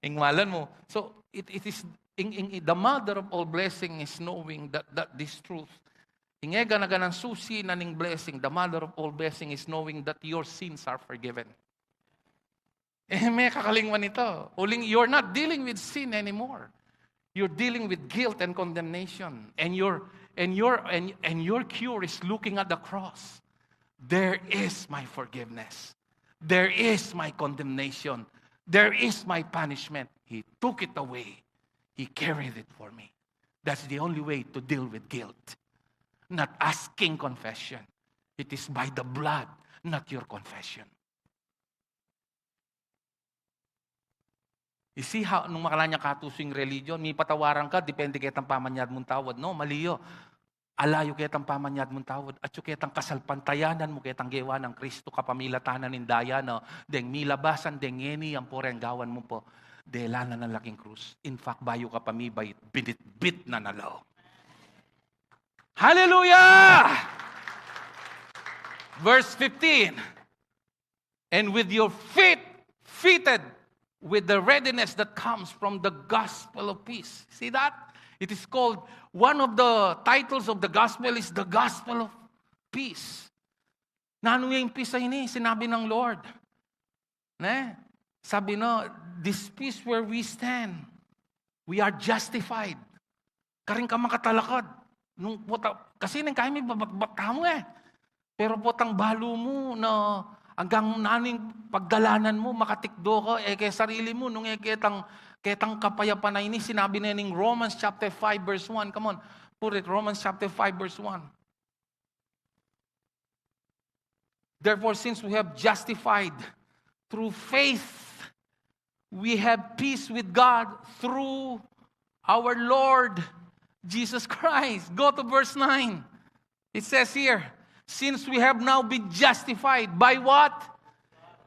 Ing malan mu. So, it, it is, ing, ing, the mother of all blessing is knowing that, that this truth. Ing e gana-ganang susi na ning blessing, the mother of all blessing is knowing that your sins are forgiven. E me kakalingwan ita. Uling, you're not dealing with sin anymore. You're dealing with guilt and condemnation. And your, and your, and, and your cure is looking at the cross. "There is my forgiveness. There is my condemnation. There is my punishment. He took it away. He carried it for me." That's the only way to deal with guilt. Not asking confession. It is by the blood, not your confession. You see how, nung makanyan ya katusu ing religion, mipatawaran ka, depende ketang pamanyad mung tawad. No, mali yu. Ala yu ketang pamanyad mung tawad, atyu ketang kasalpantayanan mu ketang gewa nang Kristo kapamilatan na ning daya na, deng milabasan, deng ngeni, ampo reng gawan mu pa, dela na na la king krus. In fact, bayu ka pa mibait, binitbit na na la. Hallelujah! Verse fifteen. "And with your feet fitted with the readiness that comes from the gospel of peace." See that? It is called, one of the titles of the gospel is the gospel of peace. Nanu ya ing peace a ini? Sinabi ng Lord. Ne? Sabi na, "This peace where we stand, we are justified." Karin ka makatalakad. Nung pota, kasi neng kaya mi babatbat tamu eh. Pero potang balu mu na anggang naning pagdalanan mu, makatikdo ka, e ke sarili mu, nung e ketang, ketang kapayapan a ini, sinabi na ning Romans chapter five verse one. Come on, put it, Romans chapter five verse one. "Therefore, since we have justified through faith, we have peace with God through our Lord Jesus Christ." Go to verse nine. It says here, "Since we have now been justified by what?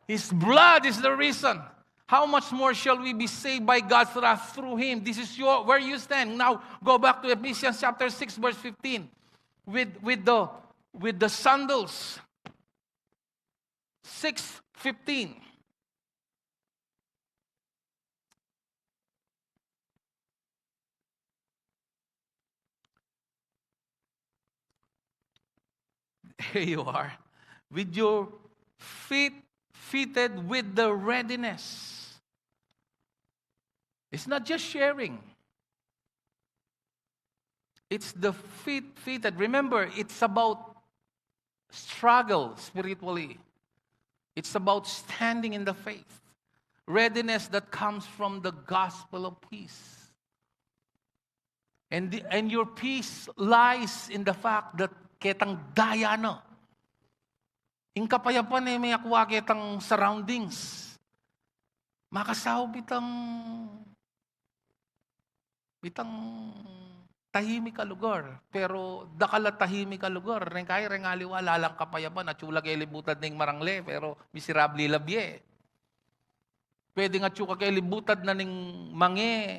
His blood is the reason. How much more shall we be saved by God's wrath through him?" This is your, where you stand. Now, go back to Ephesians chapter six, verse fifteen. With, with the, with the sandals. Six fifteen. Here you are. "With your feet fitted with the readiness." It's not just sharing. It's the feet fitted. Remember, it's about struggle spiritually. It's about standing in the faith. Readiness that comes from the gospel of peace. And, the, and your peace lies in the fact that ketang daya na. Ing kapayapan e mekua ketang surroundings. Makasaup itang, itang tahimik a lugar. Pero dakal a tahimik a lugar, reng kaya, reng aliwa, ala lang kapayapan, atyu la ke libutad ning marangle, pero miserable la bie. Pwedeng atyu ka ke libutad na ning mange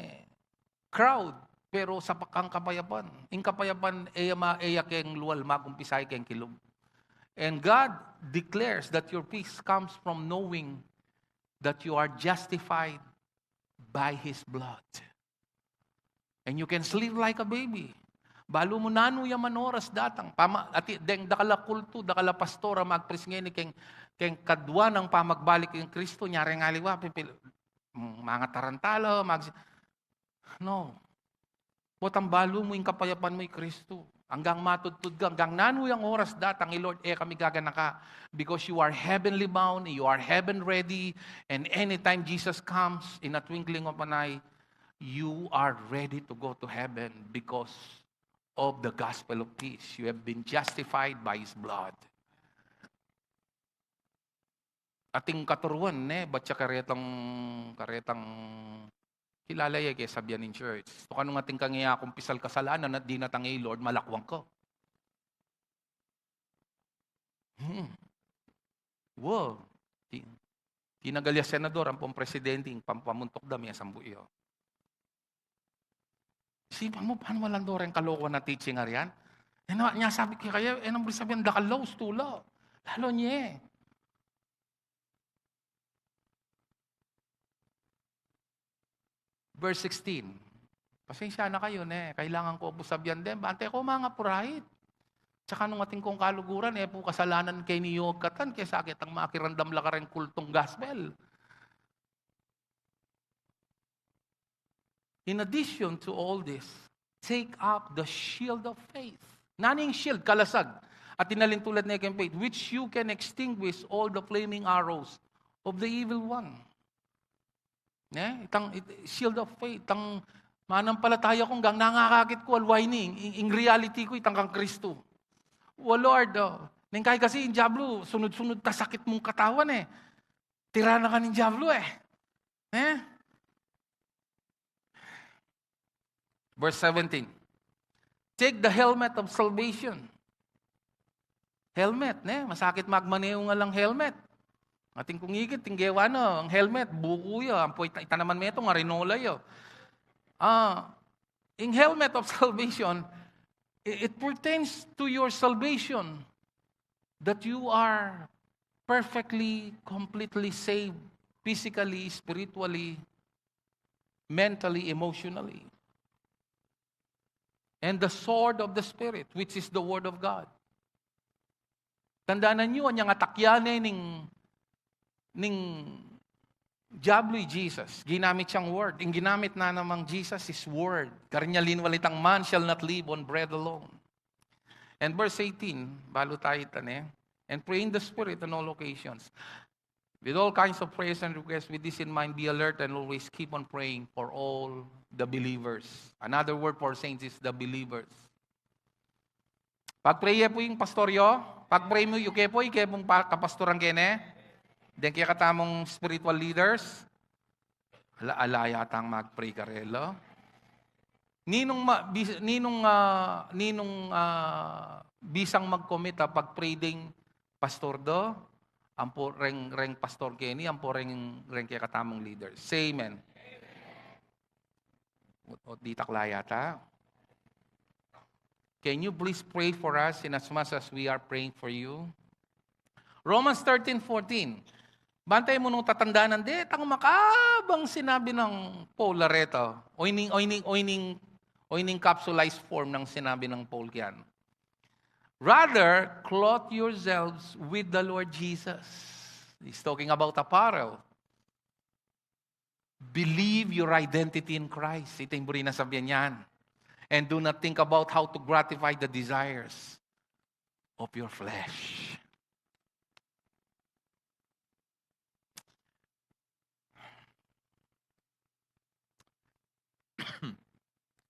crowd, pero sapak kang kapayapan. Ing kapayapan, e ya ma-, e ya keng lual, mag-umpisa ya keng kilub. And God declares that your peace comes from knowing that you are justified by His blood. And you can sleep like a baby. Balu mu nanu ya man oras datang. Pama-, ati, deng dakal a kultu, dakal a pastor a magpris ngeni keng, keng kadua nang pamagbalik ning Kristo, nyari ngan aliwa, pipil-, mm, mangatarantala, mag-, no. Potang balu mu ing kapayapan mu i Kristu. Anggang matudtud ka, anggang nanu yang oras datang i Lord, e ka migaganaka. Because you are heavenly bound, you are heaven ready, and anytime Jesus comes, in a twinkling of an eye, you are ready to go to heaven because of the gospel of peace. You have been justified by His blood. Ating katuruan, ne, bat ya karetang, karetang kilala ya ke sabian ning church. Tuka nung ating kang e akumpisal kasalanan at dinatang i Lord, malakwang ka. Hmm. Wow. Ti-, tinagal ya senador, ampong presidente, ing pampamuntuk da, mesambu ya. Isipan mu, pano walang doreng kalokohan a teaching a rian? E na, nya sabi ke kaya, e na mu rin sabian, dakal la, ustu la. Lalo nye. Verse sixteen. Pasensya na kayu, ne? Kailangan ku bu sabian den. Bante ku, mangapura it. Tsaka nung atin kung kaluguran, e pu kasalanan keni yu katan, kesa ketang makiramdam la kareng kultung gospel. In addition to all this, take up the shield of faith. Nanu ing shield? Kalasag. At inaling tulad ne keng faith, which you can extinguish all the flaming arrows of the evil one. Ne? Itang, it-, shield of faith. Itang manampalataya ku, anggang nangakakit ku, aliwa ini, ing, ing reality ku, itang kang Kristu. Wa, Lord, oh. Neng kaya kasi ing diablo, sunod-sunod ta sakit mung katawan, e. Tirana ka ning diablo, e. Ne? Verse seventeen. Take the helmet of salvation. Helmet, ne? Masakit magmaneho ng alang helmet. Atin kung ikit, tinggewa na, ang helmet, buku ya, ampo ita-, itanaman metung, arinola ya. Ah, ing helmet of salvation, I- it pertains to your salvation, that you are perfectly, completely saved, physically, spiritually, mentally, emotionally. And the sword of the Spirit, which is the Word of God. Tandaan niyo, anyang atakyan e ning, ning Diablo i Jesus. Ginamit yang word. Ing ginamit na namang Jesus is word. Karin ya linwalitang, "Man shall not live on bread alone." And verse eighteen, balu tayu ita ne, "And pray in the Spirit on all occasions, with all kinds of prayers and requests. With this in mind, be alert and always keep on praying for all the believers." Another word for saints is the believers. Pag-pray ye pu ing pastor yu, pag-pray mu yu ke pu, ike pung pa-, kapastoran kene, deng kekatamung spiritual leaders, ala, ala yatang mag-pray karela. Ninung ma-, bis-, ninung, ah, ninung, ah, bisang mag-commit a pag-pray deng pastor da, ampo reng, reng pastor keni, ampo reng, reng kekatamung leader. Say amen. O, o, ditak la yata. Can you please pray for us in as much as we are praying for you? Romans thirteen fourteen. Bantay mu nung tatandanan, detang makabang sinabi nang Paul la reta. O ining, o ining, o ining, o ining capsulized form ng sinabi ng Paul kiyan. "Rather, clothe yourselves with the Lord Jesus." He's talking about apparel. "Believe your identity in Christ." Ito yung buri na sabihan yan. "And do not think about how to gratify the desires of your flesh."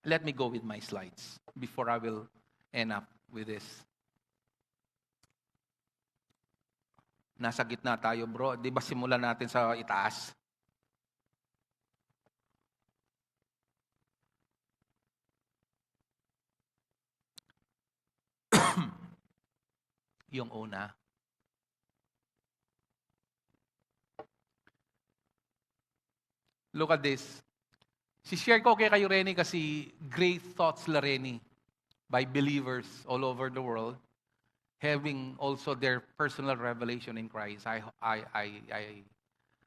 Let me go with my slides before I will end up with this. Nasa gitna tayo, bro. Di ba simulan natin sa itaas? Yung una. Look at this. Si-share ko kekayu reni kasi great thoughts la reni by believers all over the world, having also their personal revelation in Christ. I, I, I, I,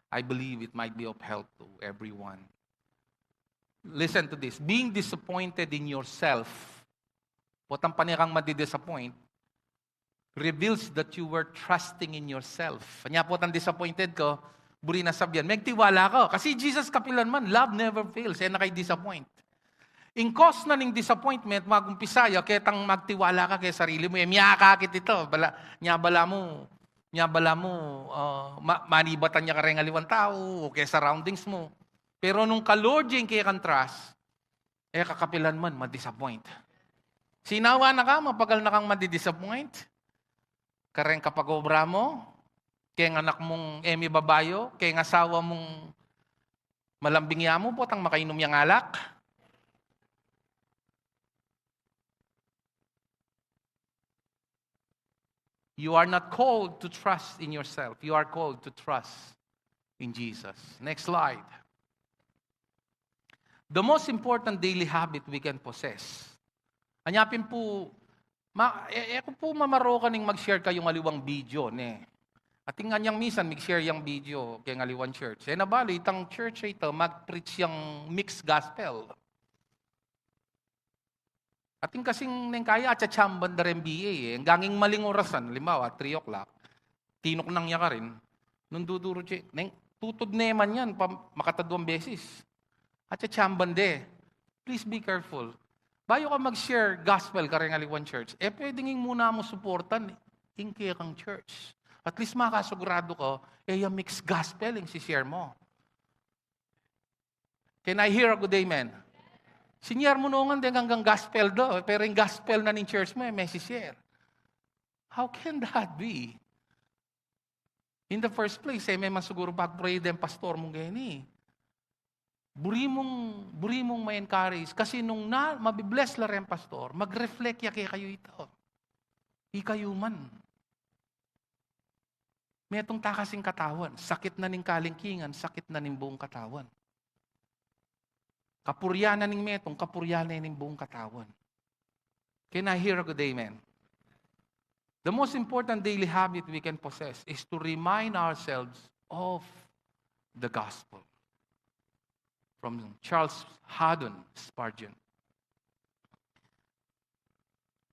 I believe it might be of help to everyone. Listen to this. Being disappointed in yourself, potang pane kang madi-disappoint, reveals that you were trusting in yourself. Anya potang disappointed ka, buri na sabihan, "Magtiwala ka." Kasi Jesus kapilan man, love never fails. E na kay disappoint. Ing cause na ning disappointment, magumpisa ya ketang magtiwala ka ke sarili mu. E, miyakakit ita. Bala, nya bala mu, nya bala mu, ah, ma-, manibatan ya kareng aliwang tau, o ke surroundings mu. Pero nung ka-Lord ya ing kekang trust, e ka kapilan man ma-disappoint. Sinawa na ka, mapagal na kang madi-disappoint. Kareng kapag-obra mu, keng anak mung e mibabayu, keng asawa mung malambing ya mu, potang makainum yang alak. You are not called to trust in yourself. You are called to trust in Jesus. Next slide. The most important daily habit we can possess. Anya pin pu, ma-, e, e ku pu mamarokan ing mag-share kayung aliwang video, ne. Atin anyang misan mig-share yang video keng aliwang church. E na balu, itang church a ita, mag-preach yang mixed gospel. Atin kasing neng kaya, atsatsamban da reng B A e. Anggang ing maling orasan, alimbawa, three o'clock, tinuknang ya karin. Nung duduru, che, neng, tutud ne man yan, pa, makataduang beses. Atsatsamban de. Please be careful. Bayu ka mag-share gospel kareng aliwang church, e pwedeng ing muna mu suportan ing kekang church. At least makasuguradu ka, e ya mixed gospel ing si-share mu. Can I hear a good amen? Sinyar mu ngan deng anggang gospel da, pero ing gospel na ning church mu, e me si-share. How can that be? In the first place, e me man siguru pag-pray deng pastor mung keni. Buri mung, buri mung ma-encourage. Kasi nung na, mabi-bless la reng pastor, mag-reflect ya kekayu ita. Ikayu man. Metung ta kasing katawan, sakit na ning kalingkingan, sakit na ning buung katawan. Kapurian na ning metung, kapurian na ning buung katawan. Can I hear a good amen? The most important daily habit we can possess is to remind ourselves of the gospel. From Charles Haddon Spurgeon.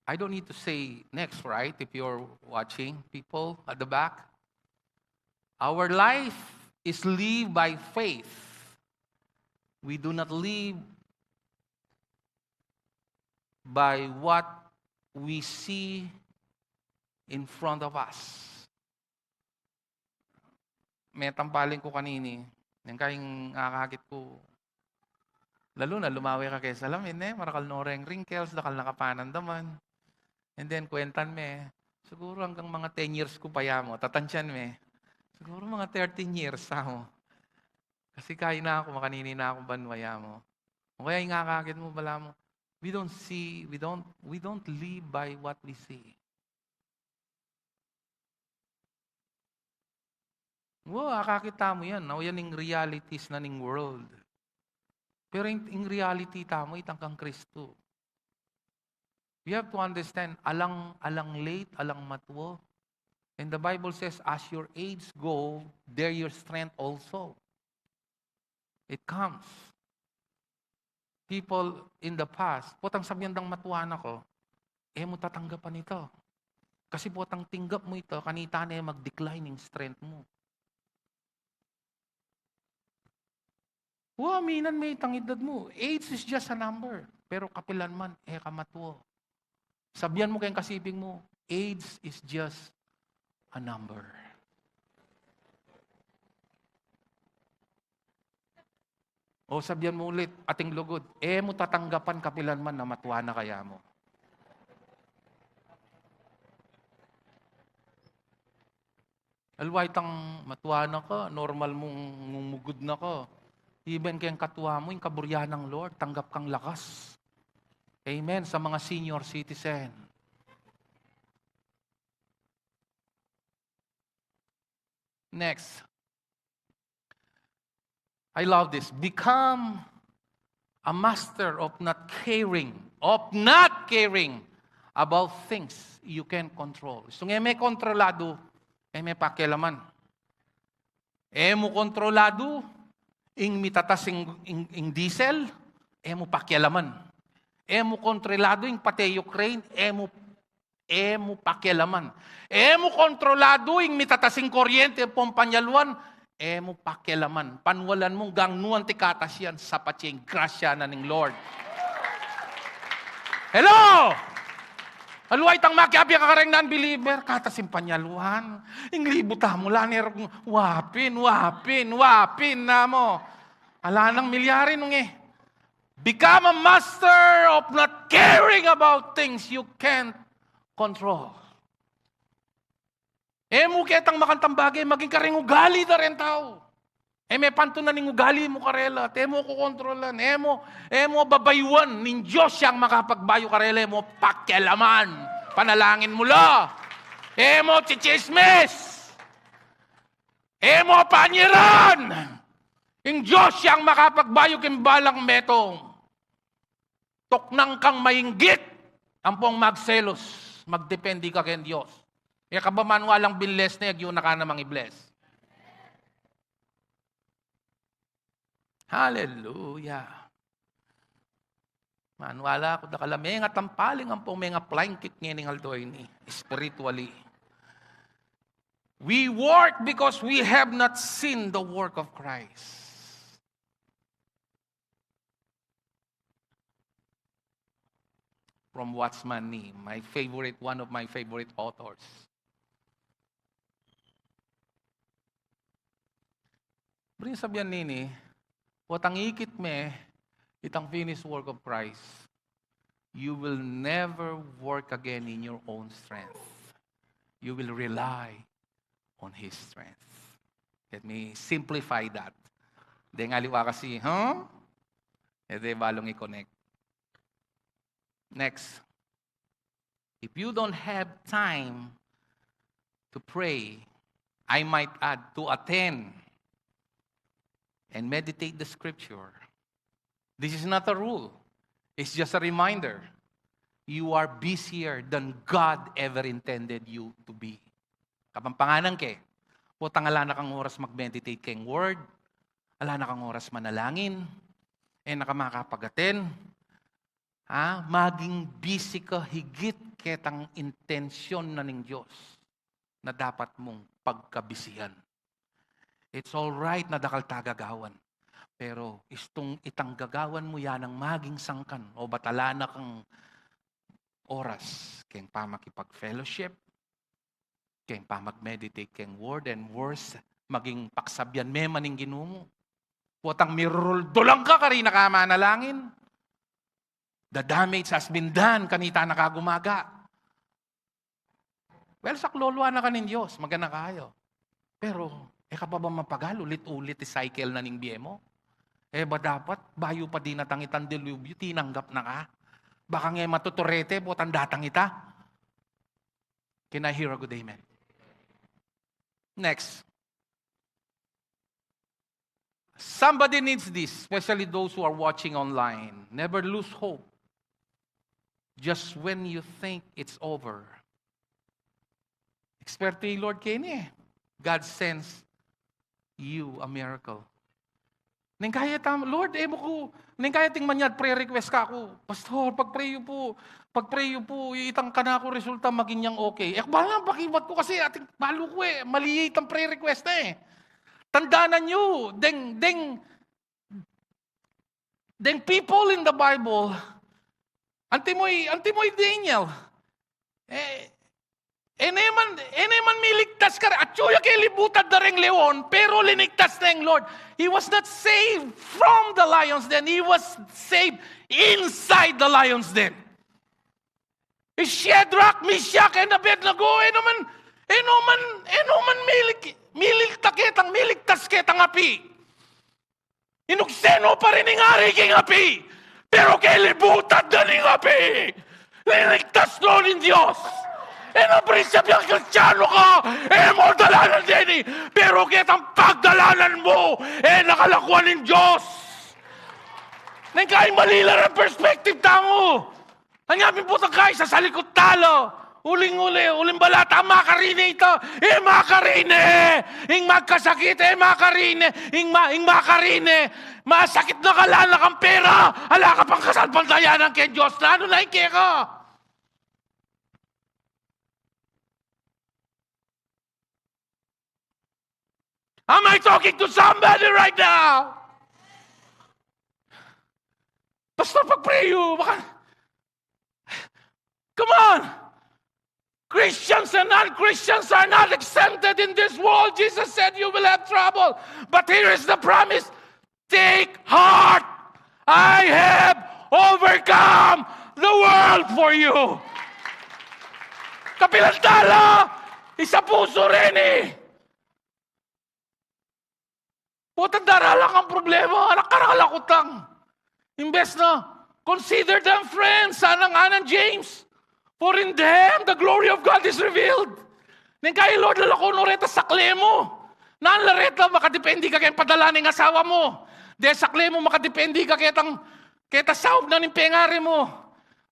I don't need to say next, right? If you're watching, people at the back, our life is lived by faith. We do not live by what we see in front of us. Me tampaling ku kanini, neng kayang akakit ku, lalu na lumawe ka ke salamin, e, marakal no reng wrinkles, dakal na ka panandaman. And then, kwentan me, siguro anggang mga ten years ku pa ya mu, tatansian me, siguro mga thirteen years sa mu. Kasi kaina ku, makanini na kung banwa ya mu. O kaya ing akakit mu, balamu, we don't see, we don't, we don't live by what we see. Wo, akakit tamu yan, no? Yan ing realities na ning world. Pero ing, ing reality tamu, itang kang Kristu. We have to understand, alang, alang late, alang matua. And the Bible says, "As your age go, there your strength also." It comes. People in the past, potang sabian dang matua na ko, "E mu tatanggapan ita. Kasi potang tinggap mu ita, kanita ne mag-decline ing strength mu." Wa, minan me itang edad mu. Age is just a number. Pero kapilan man, e ka matua. Sabian mu keng kasiping mu, age is just a number. O sabian mu ulit, ating lugud, e mu tatanggapan kapilan man na matua na ka ya mu. Aliwa itang matua na ka, normal mung ngumugud na ka. Even keng katua mu, ing kaburian nang Lord, tanggap kang lakas. Amen. Sa mga senior citizen. Next. I love this. Become a master of not caring, of not caring about things you can control. So, e me kontroladu, e me pakialaman. E mu kontroladu ing mitatas ing, ing, ing diesel, e mu pakialaman. E mu kontroladu ing pate Ukraine, e mu, e mu pakialaman. E mu kontroladu ing mitatas ing kuryente, pumpanyaluan, e mu pakialaman. Panwalan mu, gangnu anti katas yan, sapat ya ing grasya na ning Lord. Hello! Aliwa itang makiapya ka kareng non-believer, katas ing panyaluan. Ing libu tamu la, ne, wa pin, wa pin, wa pin na mu. Ala nang milyari nung e. Become a master of not caring about things you can't control. E mu ketang makantang bage, maging kareng ugali da reng tau. E me pantunan ing ugali mu karela, at e mu kukontrolan, e mu, e mu babayuan, ning Dios yang makapagbayu karela, e mu pakialaman. Panalangin mu la. E mu chichismis. E mu panyiran. Ing Dios yang makapagbayu king balang metung. Tuknang kang mainggit, ampong magselos, magdepende ka keng Dios. E ka ba manwalang binles ne, agyu na ka namang i-bless. Hallelujah. Manwala ku dakal a menga tampaling ampong menga flying kick ngening aldo ini, spiritually. We work because we have not seen the work of Christ. From Watchman Nee, my favorite, one of my favorite authors. Buri ning sabian nini, potang ikit me itang finished work of Christ, you will never work again in your own strength. You will rely on His strength. Let me simplify that. Deng aliwa kasi, huh? E de balung i-connect. Next. If you don't have time to pray, I might add, to attend and meditate the scripture. This is not a rule. It's just a reminder. you are busier than God ever intended you to be. Kapampangan ke, potang ala na kang oras mag-meditate keng word, ala na kang oras manalangin, e na ka makapag-attend, ha? Maging busy ka higit ketang intensyon na ning Dios na dapat mung pagkabisihan. It's all right na dakal ta gagawan. Pero istung itang gagawan mu, yan ang maging sangkan. O bat ala na kang oras keng pamakipag-fellowship, keng pamag-meditate keng word, and worse, maging pagsabyan me man ing Ginu mu. Potang miruruldulan ka, karin na ka manalangin. The damage has been done kanita na ka gumaga. Well, saklolo, anak ka ning Dios, magana kayu. Pero, e ka pa ba mapagal, ulit-ulit i cycle na ning bie mu? E ba dapat, bayu pa dinatang itang dilubyo, tinanggap na ka? Baka nge matuturete, potang datang ita. Can I hear a good amen? Next. Somebody needs this, especially those who are watching online. Never lose hope. Just when you think it's over. Eksperto i Lord keni e. God sends you a miracle. Neng kaya tam, Lord, e mu ku, neng kaya ting manyad prayer request ka ku, Pastor, pag-pray yu pu, pag-pray yu pu, itang kanaku resulta maging yang okay. E, bala pakibat ku kasi ating balu ku e, mali itang prayer request na e. Tandanan yu, deng, deng, deng people in the Bible, antimo i, antimo i Daniel. E, e ne man, e ne man miligtas kara, atyu ya kelibutan da reng leon, pero linigtas ne ning Lord. He was not saved from the lion's den. He was saved inside the lion's den. I Shadrach, Meshach, and Abednego, e no man, e no man, e no man milig-, miligtas ketang, miligtas ketang api. Inukse no pa rin ing ari king api, pero kelibutan da ning api. Linigtas no ning Dios. E na, prinsipyo, Kristiyano ka, e mu dalanan deni, pero ketang pagdalanan mu, e na kalakuan ning Dios. Neng kaya mali la reng perspective tamu. Anya pin potang kaya sasalikut tala. Uling-uli, uling balata, makarine ita. E makarine. Ing magkasakit, e makarine. Ing ma-, ing makarine. Masakit na ka, ala na kang pera. Ala ka pang kasalpantayanan keng Dios. Nanu na ing keka? Am I talking to somebody right now? Pastor, pag-pray yu, baka, come on! Christians and non-Christians are not exempted in this world. Jesus said you will have trouble. But here is the promise. Take heart! I have overcome the world for you. Kapilan tala, isa pusu reni. Potang daralan kang problema, anak, karakal a kutang. Imbes na, consider them friends, sana ngana nang James. For in them the glory of God is revealed. Neng kaya, Lord, lalako no reta sakle mu. Nanu la reta, makadepende ka keng padala ning asawa mu. De sakle mu, makadepende ka ketang, keta saup na ning pengari mu.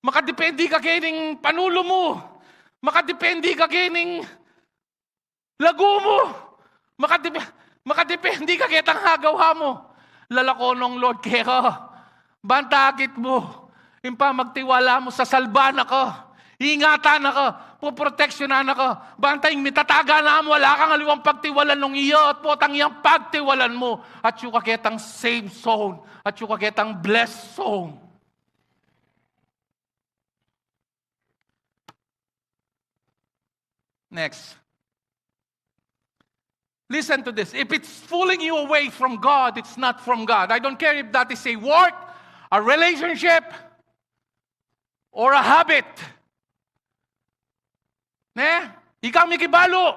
Makadepende ka kening panulu mu. Makadepende ka kening lagu mu. Makadep-, makadepende ka ketang agawa mu. Lalako nong Lord keka. Banta akit mu. Ing pamagtiwala mu, sasalban na ka. Ingatan na ka. Poproteksyonan na ka. Banta ing mitataga na mu, ala kang aliwang pagtiwalan nung iya, at potang yang pagtiwalan mu, atyu ka ketang safe zone. Atyu ka ketang blessed zone. Next. Listen to this. If it's pulling you away from God, it's not from God. I don't care if that is a work, a relationship, or a habit. Ne? Ika mikibalu.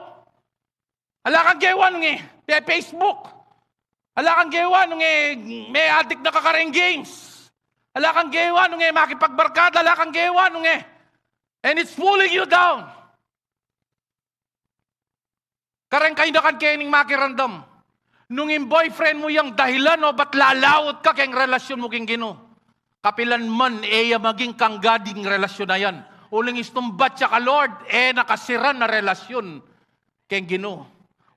Ala kang gewa nung e, pe-, Facebook. Ala kang gewa nung e, me-addict na ka kareng games. Ala kang gewa nung e, makipagbarkada. Ala kang gewa nung e. And it's pulling you down. Kareng kainakan, kening makiramdam. Nung ing boyfriend mu yang dahilan, o bat lalaut ka keng relasyon mu king Ginu. Kapilan man, e ya maging kangga ding relasyon a yan. Uling istumbat ya ka Lord, e na kasiran a relasyon keng Ginu.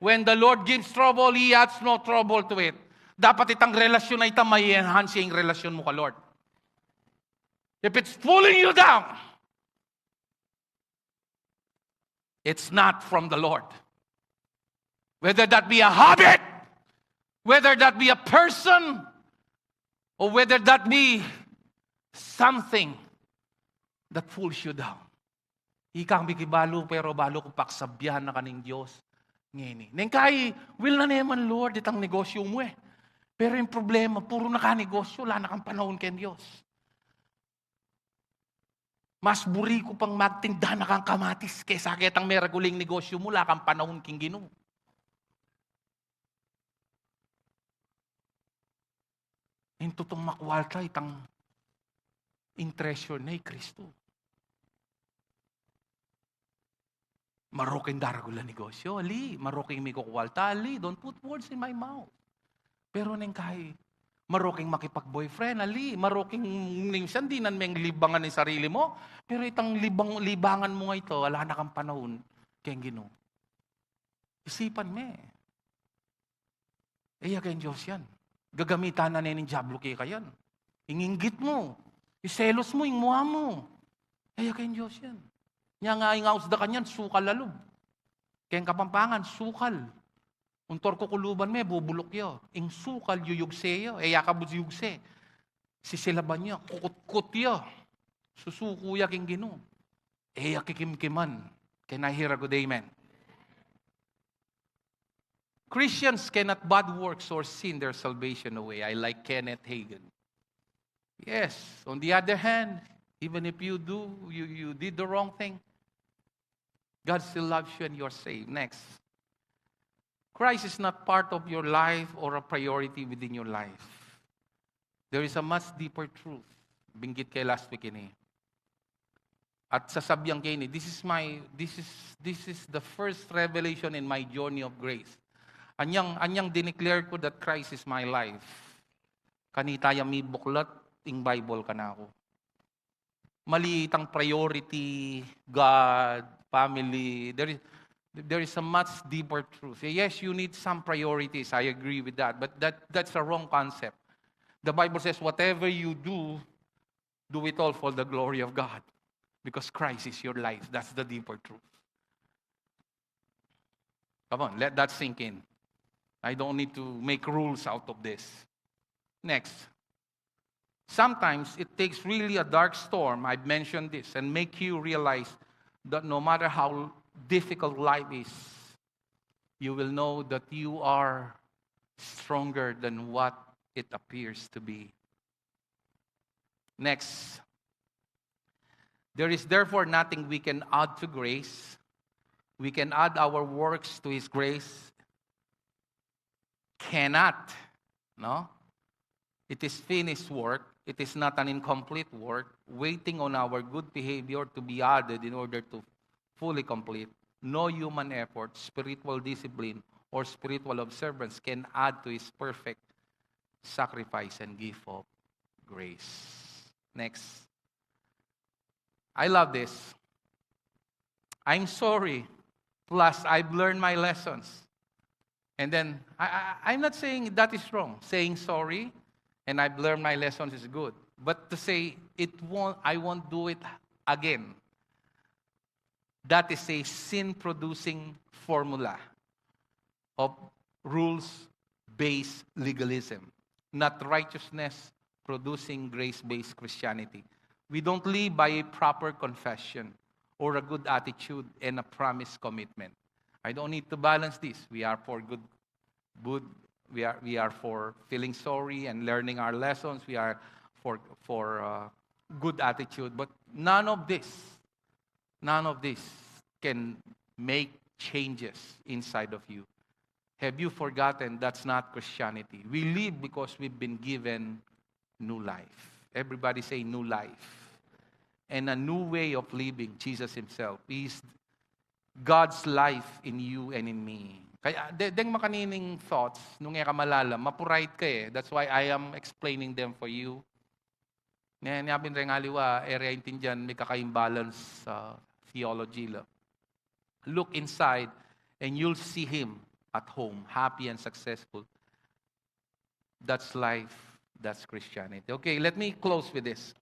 When the Lord gives trouble, He adds no trouble to it. Dapat itang relasyon a ita, ma-enhance ya ing relasyon mu ka Lord. If it's pulling you down, it's not from the Lord. Whether that be a habit, whether that be a person, or whether that be something that pulls you down. Ikang bikibalu, pero balu ku paksabian na ka ning Dios ngeni. Neng kai, will na naman, Lord, itang negosyo mu e. Pero ing problema, puru na ka negosyo, ala na kang panaun keng Dios. Mas buri ku pang magtinda na kang kamatis kesa ketang meragul ing negosyo mu, ala kang panaun king Ginu. Ing tutung makualta, itang ing treasure na i Kristu. Marok ing daragul a negosyo, ali. Marok ing mikukualta, ali. Don't put words in my mouth. Pero neng kai, marok ing makipag-boyfriend, ali. Marok ing minsan dinan meng libangan ing sarili mu. Pero itang libang, libangan mu nga ita, ala na kang panaun keng Ginu. Isipan me. E ya keng Dios yan. Gagamitan na ne ning Diablo keka yan. Ing inggit mu, ing selos mu, ing mua mu. E ya keng Dios yan. Nya nga ing aus da kanyan, sukal a lub. Keng Kapampangan, sukal. Untor kukuluban me, bubuluk ya. Ing sukal, yuyugse ya. E ya kabud yugse. Sisilaban ya, kukutkut ya. Susuku ya king Ginu. E ya kikimkiman. Can I hear a good amen? Christians cannot bad works or sin their salvation away. I like Kenneth Hagin. Yes, on the other hand, even if you do, you, you did the wrong thing, God still loves you and you're saved. Next. Christ is not part of your life or a priority within your life. There is a much deeper truth. Binggit ke last week ini. At sasabian ke ini, this is my, this is, this is the first revelation in my journey of grace. Anyang, anyang dineclare ku that Christ is my life. Kanita yang mibuklat ing Bible kanaku. Mali itang priority, God, family. There is, there is a much deeper truth. Yes, you need some priorities. I agree with that. But that, that's a wrong concept. The Bible says, whatever you do, do it all for the glory of God. Because Christ is your life. That's the deeper truth. Come on, let that sink in. I don't need to make rules out of this. Next. Sometimes it takes really a dark storm, I've mentioned this, and make you realize that no matter how difficult life is, you will know that you are stronger than what it appears to be. Next. There is therefore nothing we can add to grace. We can add our works to His grace. Cannot. No? It is finished work. It is not an incomplete work, waiting on our good behavior to be added in order to fully complete. No human effort, spiritual discipline, or spiritual observance can add to His perfect sacrifice and gift of grace. Next. I love this. I'm sorry. Plus, I've learned my lessons. And then, I, I, I'm not saying that is wrong. Saying sorry and I've learned my lessons is good. But to say, it won't, I won't do it again, that is a sin-producing formula of rules-based legalism, not righteousness-producing grace-based Christianity. We don't live by a proper confession or a good attitude and a promised commitment. I don't need to balance this. We are for good, good. We are, we are for feeling sorry and learning our lessons. We are for, for uh, good attitude. But none of this, none of this can make changes inside of you. Have you forgotten that's not Christianity? We live because we've been given new life. Everybody say, new life. And a new way of living, Jesus Himself. Is God's life in you and in me. Kaya, de-, deng makanining thoughts, nung e ka malalam, mapurait ka e. That's why I am explaining them for you. Nya, nya, bin reng aliwa, area intindian, may kaka-imbalance sa theology la. Look inside and you'll see him at home, happy and successful. That's life. That's Christianity. Okay, let me close with this.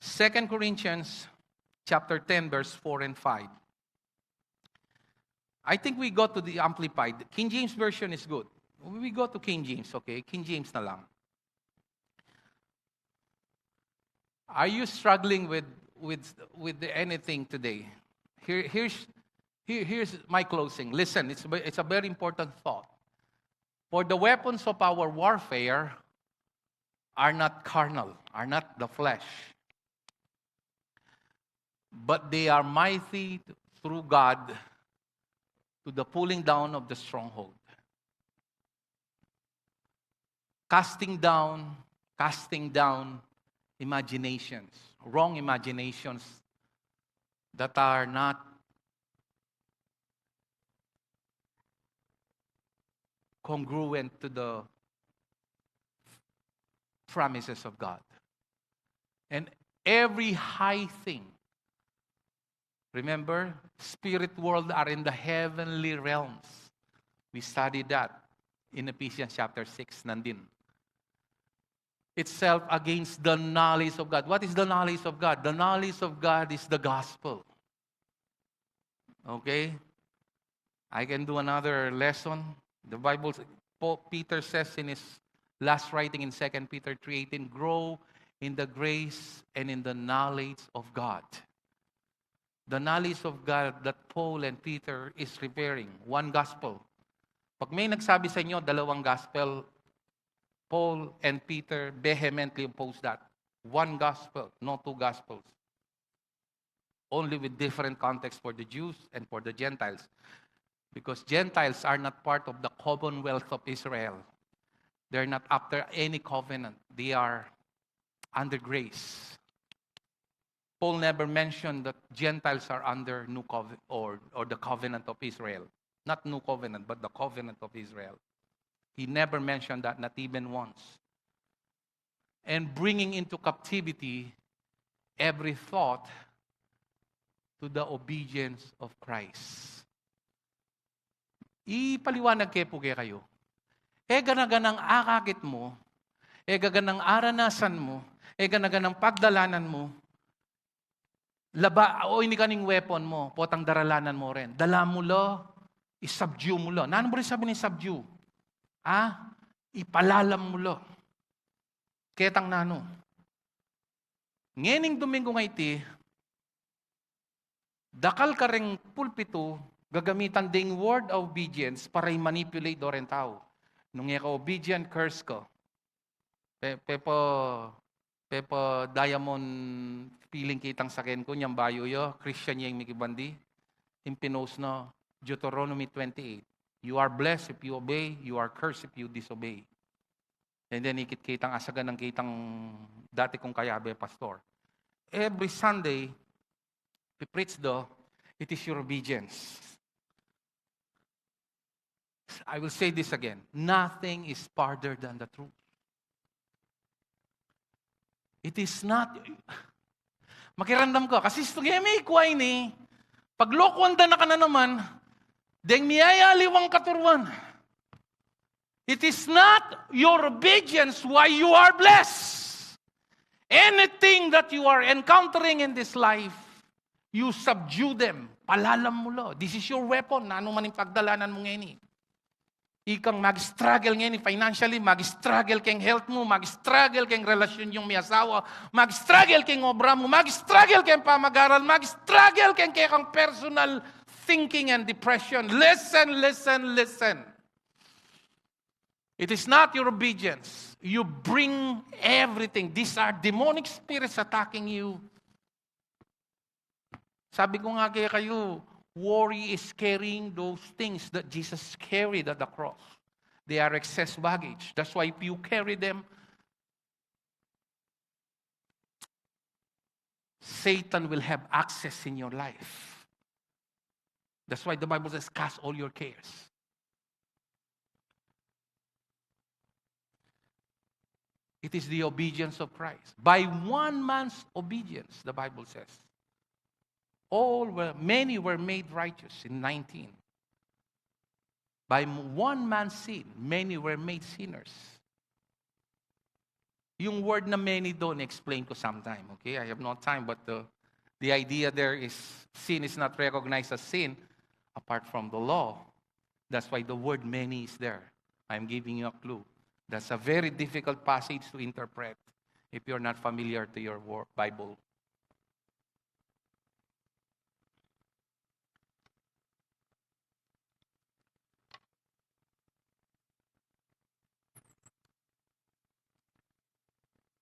Second Corinthians chapter ten, verse four and five. I think we go to the Amplified. King James Version is good. We go to King James, okay? King James na lang. Are you struggling with, with, with anything today? Here, here's, here, here's my closing. Listen, it's a ve-, it's a very important thought. "For the weapons of our warfare are not carnal, are not the flesh, but they are mighty through God to the pulling down of the stronghold." Casting down, casting down imaginations, wrong imaginations that are not congruent to the promises of God. And every high thing, remember, spirit world are in the heavenly realms. We studied that in Ephesians chapter six, nandin. Itself against the knowledge of God. What is the knowledge of God? The knowledge of God is the gospel. Okay? I can do another lesson. The Bible, Paul, Peter says in his last writing in Second Peter three eighteen, "Grow in the grace and in the knowledge of God." The knowledge of God that Paul and Peter is referring, one gospel. Pag may nagsabi sa inyo, dalawang gospel, Paul and Peter vehemently oppose that. One gospel, no two gospels. Only with different context for the Jews and for the Gentiles. Because Gentiles are not part of the commonwealth of Israel. They're not after any covenant. They are under grace. Paul never mentioned that Gentiles are under new cove-, or, or the covenant of Israel. Not new covenant, but the covenant of Israel. He never mentioned that, not even once. And bringing into captivity every thought to the obedience of Christ. Ipaliwanag ke pu kekayu. E gana-ganang akakit mu, e gana-ganang aranasan mu, e gana-ganang pagdalanan mu, laba, o ini kaning weapon mu, potang daralanan mu rin. Dala mu la, i-subdue mu la. Nanu mu rin sabyan ing subdue? Ha? Ipalalam mu la. Ketang nanu? Ngening Domingo nga iti, dakal kareng pulpitu, gagamitan ding word of obedience para i-manipulate do reng tau. Nung e ka obedient, curse ka. Pe-, Pepa, Pepa Diamond feeling kitang saken ku, nyang bayu ya, Christian ya ing mikibandi. Ing pinost na, Deuteronomy twenty-eight. "You are blessed if you obey, you are cursed if you disobey." And then, ikit kitang asagan nang kitang dati kung kayabe, pastor. Every Sunday, we preach the, "It is your obedience." I will say this again. Nothing is farther than the truth. It is not. Makiramdam ka, kasi istu ngeni, kuwa ini, paglokuan da na ka na naman, deng miyayaliwang katuruan. It is not your obedience why you are blessed. Anything that you are encountering in this life, you subdue them. Palalam mu la. This is your weapon. Nanu man ing pagdalanan mu ngeni. Ikang mag-struggle ngeni financially, mag-struggle keng health mu, mag-struggle keng relasyon yung may asawa, mag-struggle keng obra mu, mag-struggle keng pamag-aral, mag-struggle keng kekang personal thinking and depression. Listen, listen, listen. It is not your obedience. You bring everything. These are demonic spirits attacking you. Sabi ko nga kaya kayo, worry is carrying those things that Jesus carried at the cross. They are excess baggage. That's why if you carry them, Satan will have access in your life. That's why the Bible says, "Cast all your cares." It is the obedience of Christ. By one man's obedience, the Bible says, all were, many were made righteous in nineteen. By m-, one man's sin, many were made sinners. Yung word na many doon, explain ko sometime, okay? I have no time, but the, the idea there is sin is not recognized as sin apart from the law. That's why the word many is there. I'm giving you a clue. That's a very difficult passage to interpret if you're not familiar to your wor-, Bible.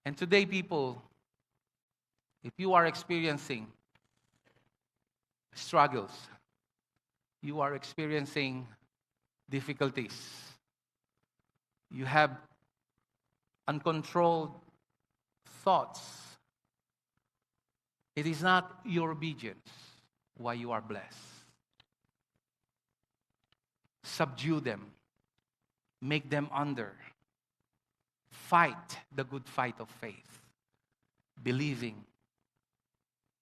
And today, people, if you are experiencing struggles, you are experiencing difficulties, you have uncontrolled thoughts, it is not your obedience why you are blessed. Subdue them, make them under, fight the good fight of faith, believing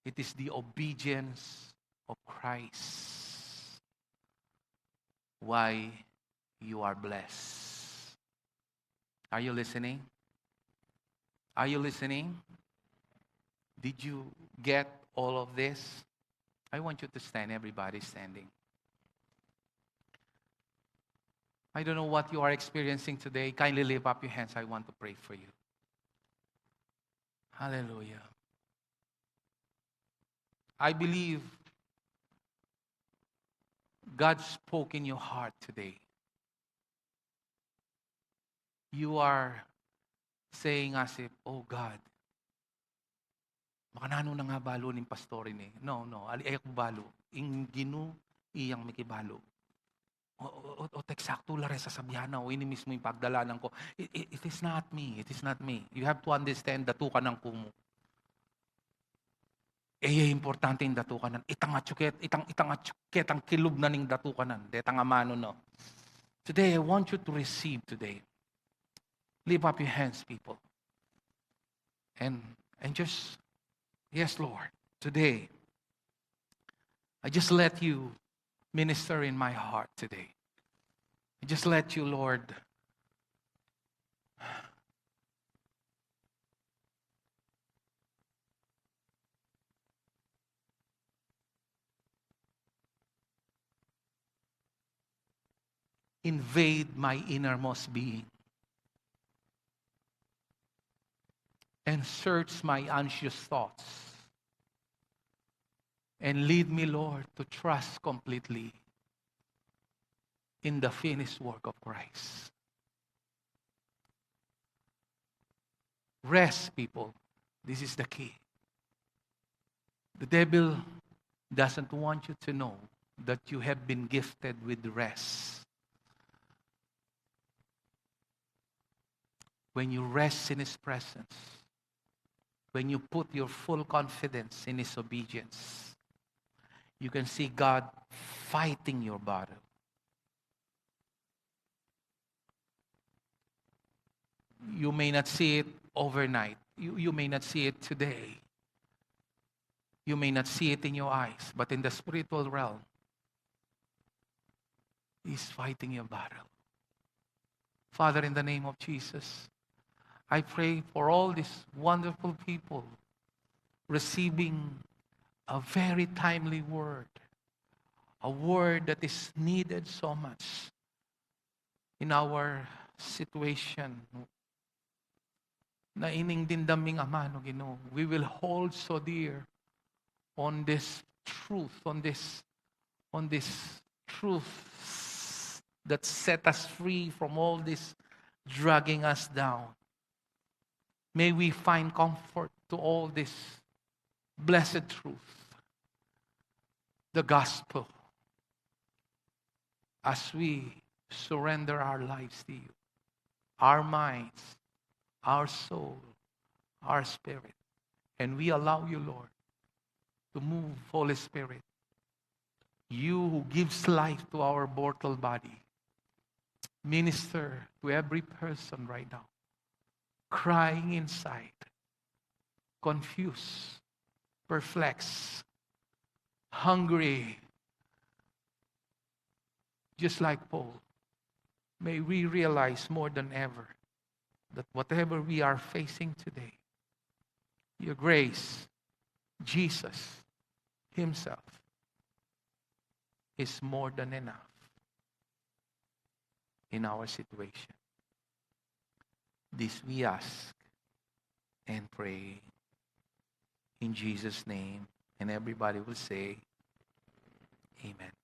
it is the obedience of Christ why you are blessed. Are you listening? Are you listening? Did you get all of this? I want you to stand, everybody standing. I don't know what you are experiencing today. Kindly lift up your hands. I want to pray for you. Hallelujah. I believe God spoke in your heart today. You are saying as if, "Oh God, makananu na nga balu ning pastor ini?" No, no, ali, e ku balu. Ing Ginu, iyang mikibalu. O, o, o, o, eksaktu la re sasabian na, o, ini mismu ing pagdalanan ku. It, it, it is not me, it is not me. You have to understand, datukan na ku mu. E ya importante ing datukan nan. Itang atsu ket, itang, itang atsu ketang kilub na ning datukan nan. Detang amanu na. Today, I want you to receive today. Lift up your hands, people. And, and just, yes, Lord, today, I just let you minister in my heart today. I just let you, Lord, invade my innermost being and search my anxious thoughts and lead me, Lord, to trust completely in the finished work of Christ. Rest, people. This is the key. The devil doesn't want you to know that you have been gifted with rest. When you rest in His presence, when you put your full confidence in His obedience, you can see God fighting your battle. You may not see it overnight. You, you may not see it today. You may not see it in your eyes, but in the spiritual realm, He's fighting your battle. Father, in the name of Jesus, I pray for all these wonderful people receiving a very timely word, a word that is needed so much in our situation. Na ining dimdam ming amanu, Ginu, we will hold so dear on this truth, on this, on this truth that set us free from all this dragging us down. May we find comfort to all this blessed truth, the gospel, as we surrender our lives to you, our minds, our soul, our spirit. And we allow you, Lord, to move, Holy Spirit. You who gives life to our mortal body, minister to every person right now. crying inside, confused, perplexed, hungry, just like Paul, may we realize more than ever that whatever we are facing today, your grace, Jesus Himself, is more than enough in our situation. This we ask and pray in Jesus' name. And everybody will say, Amen.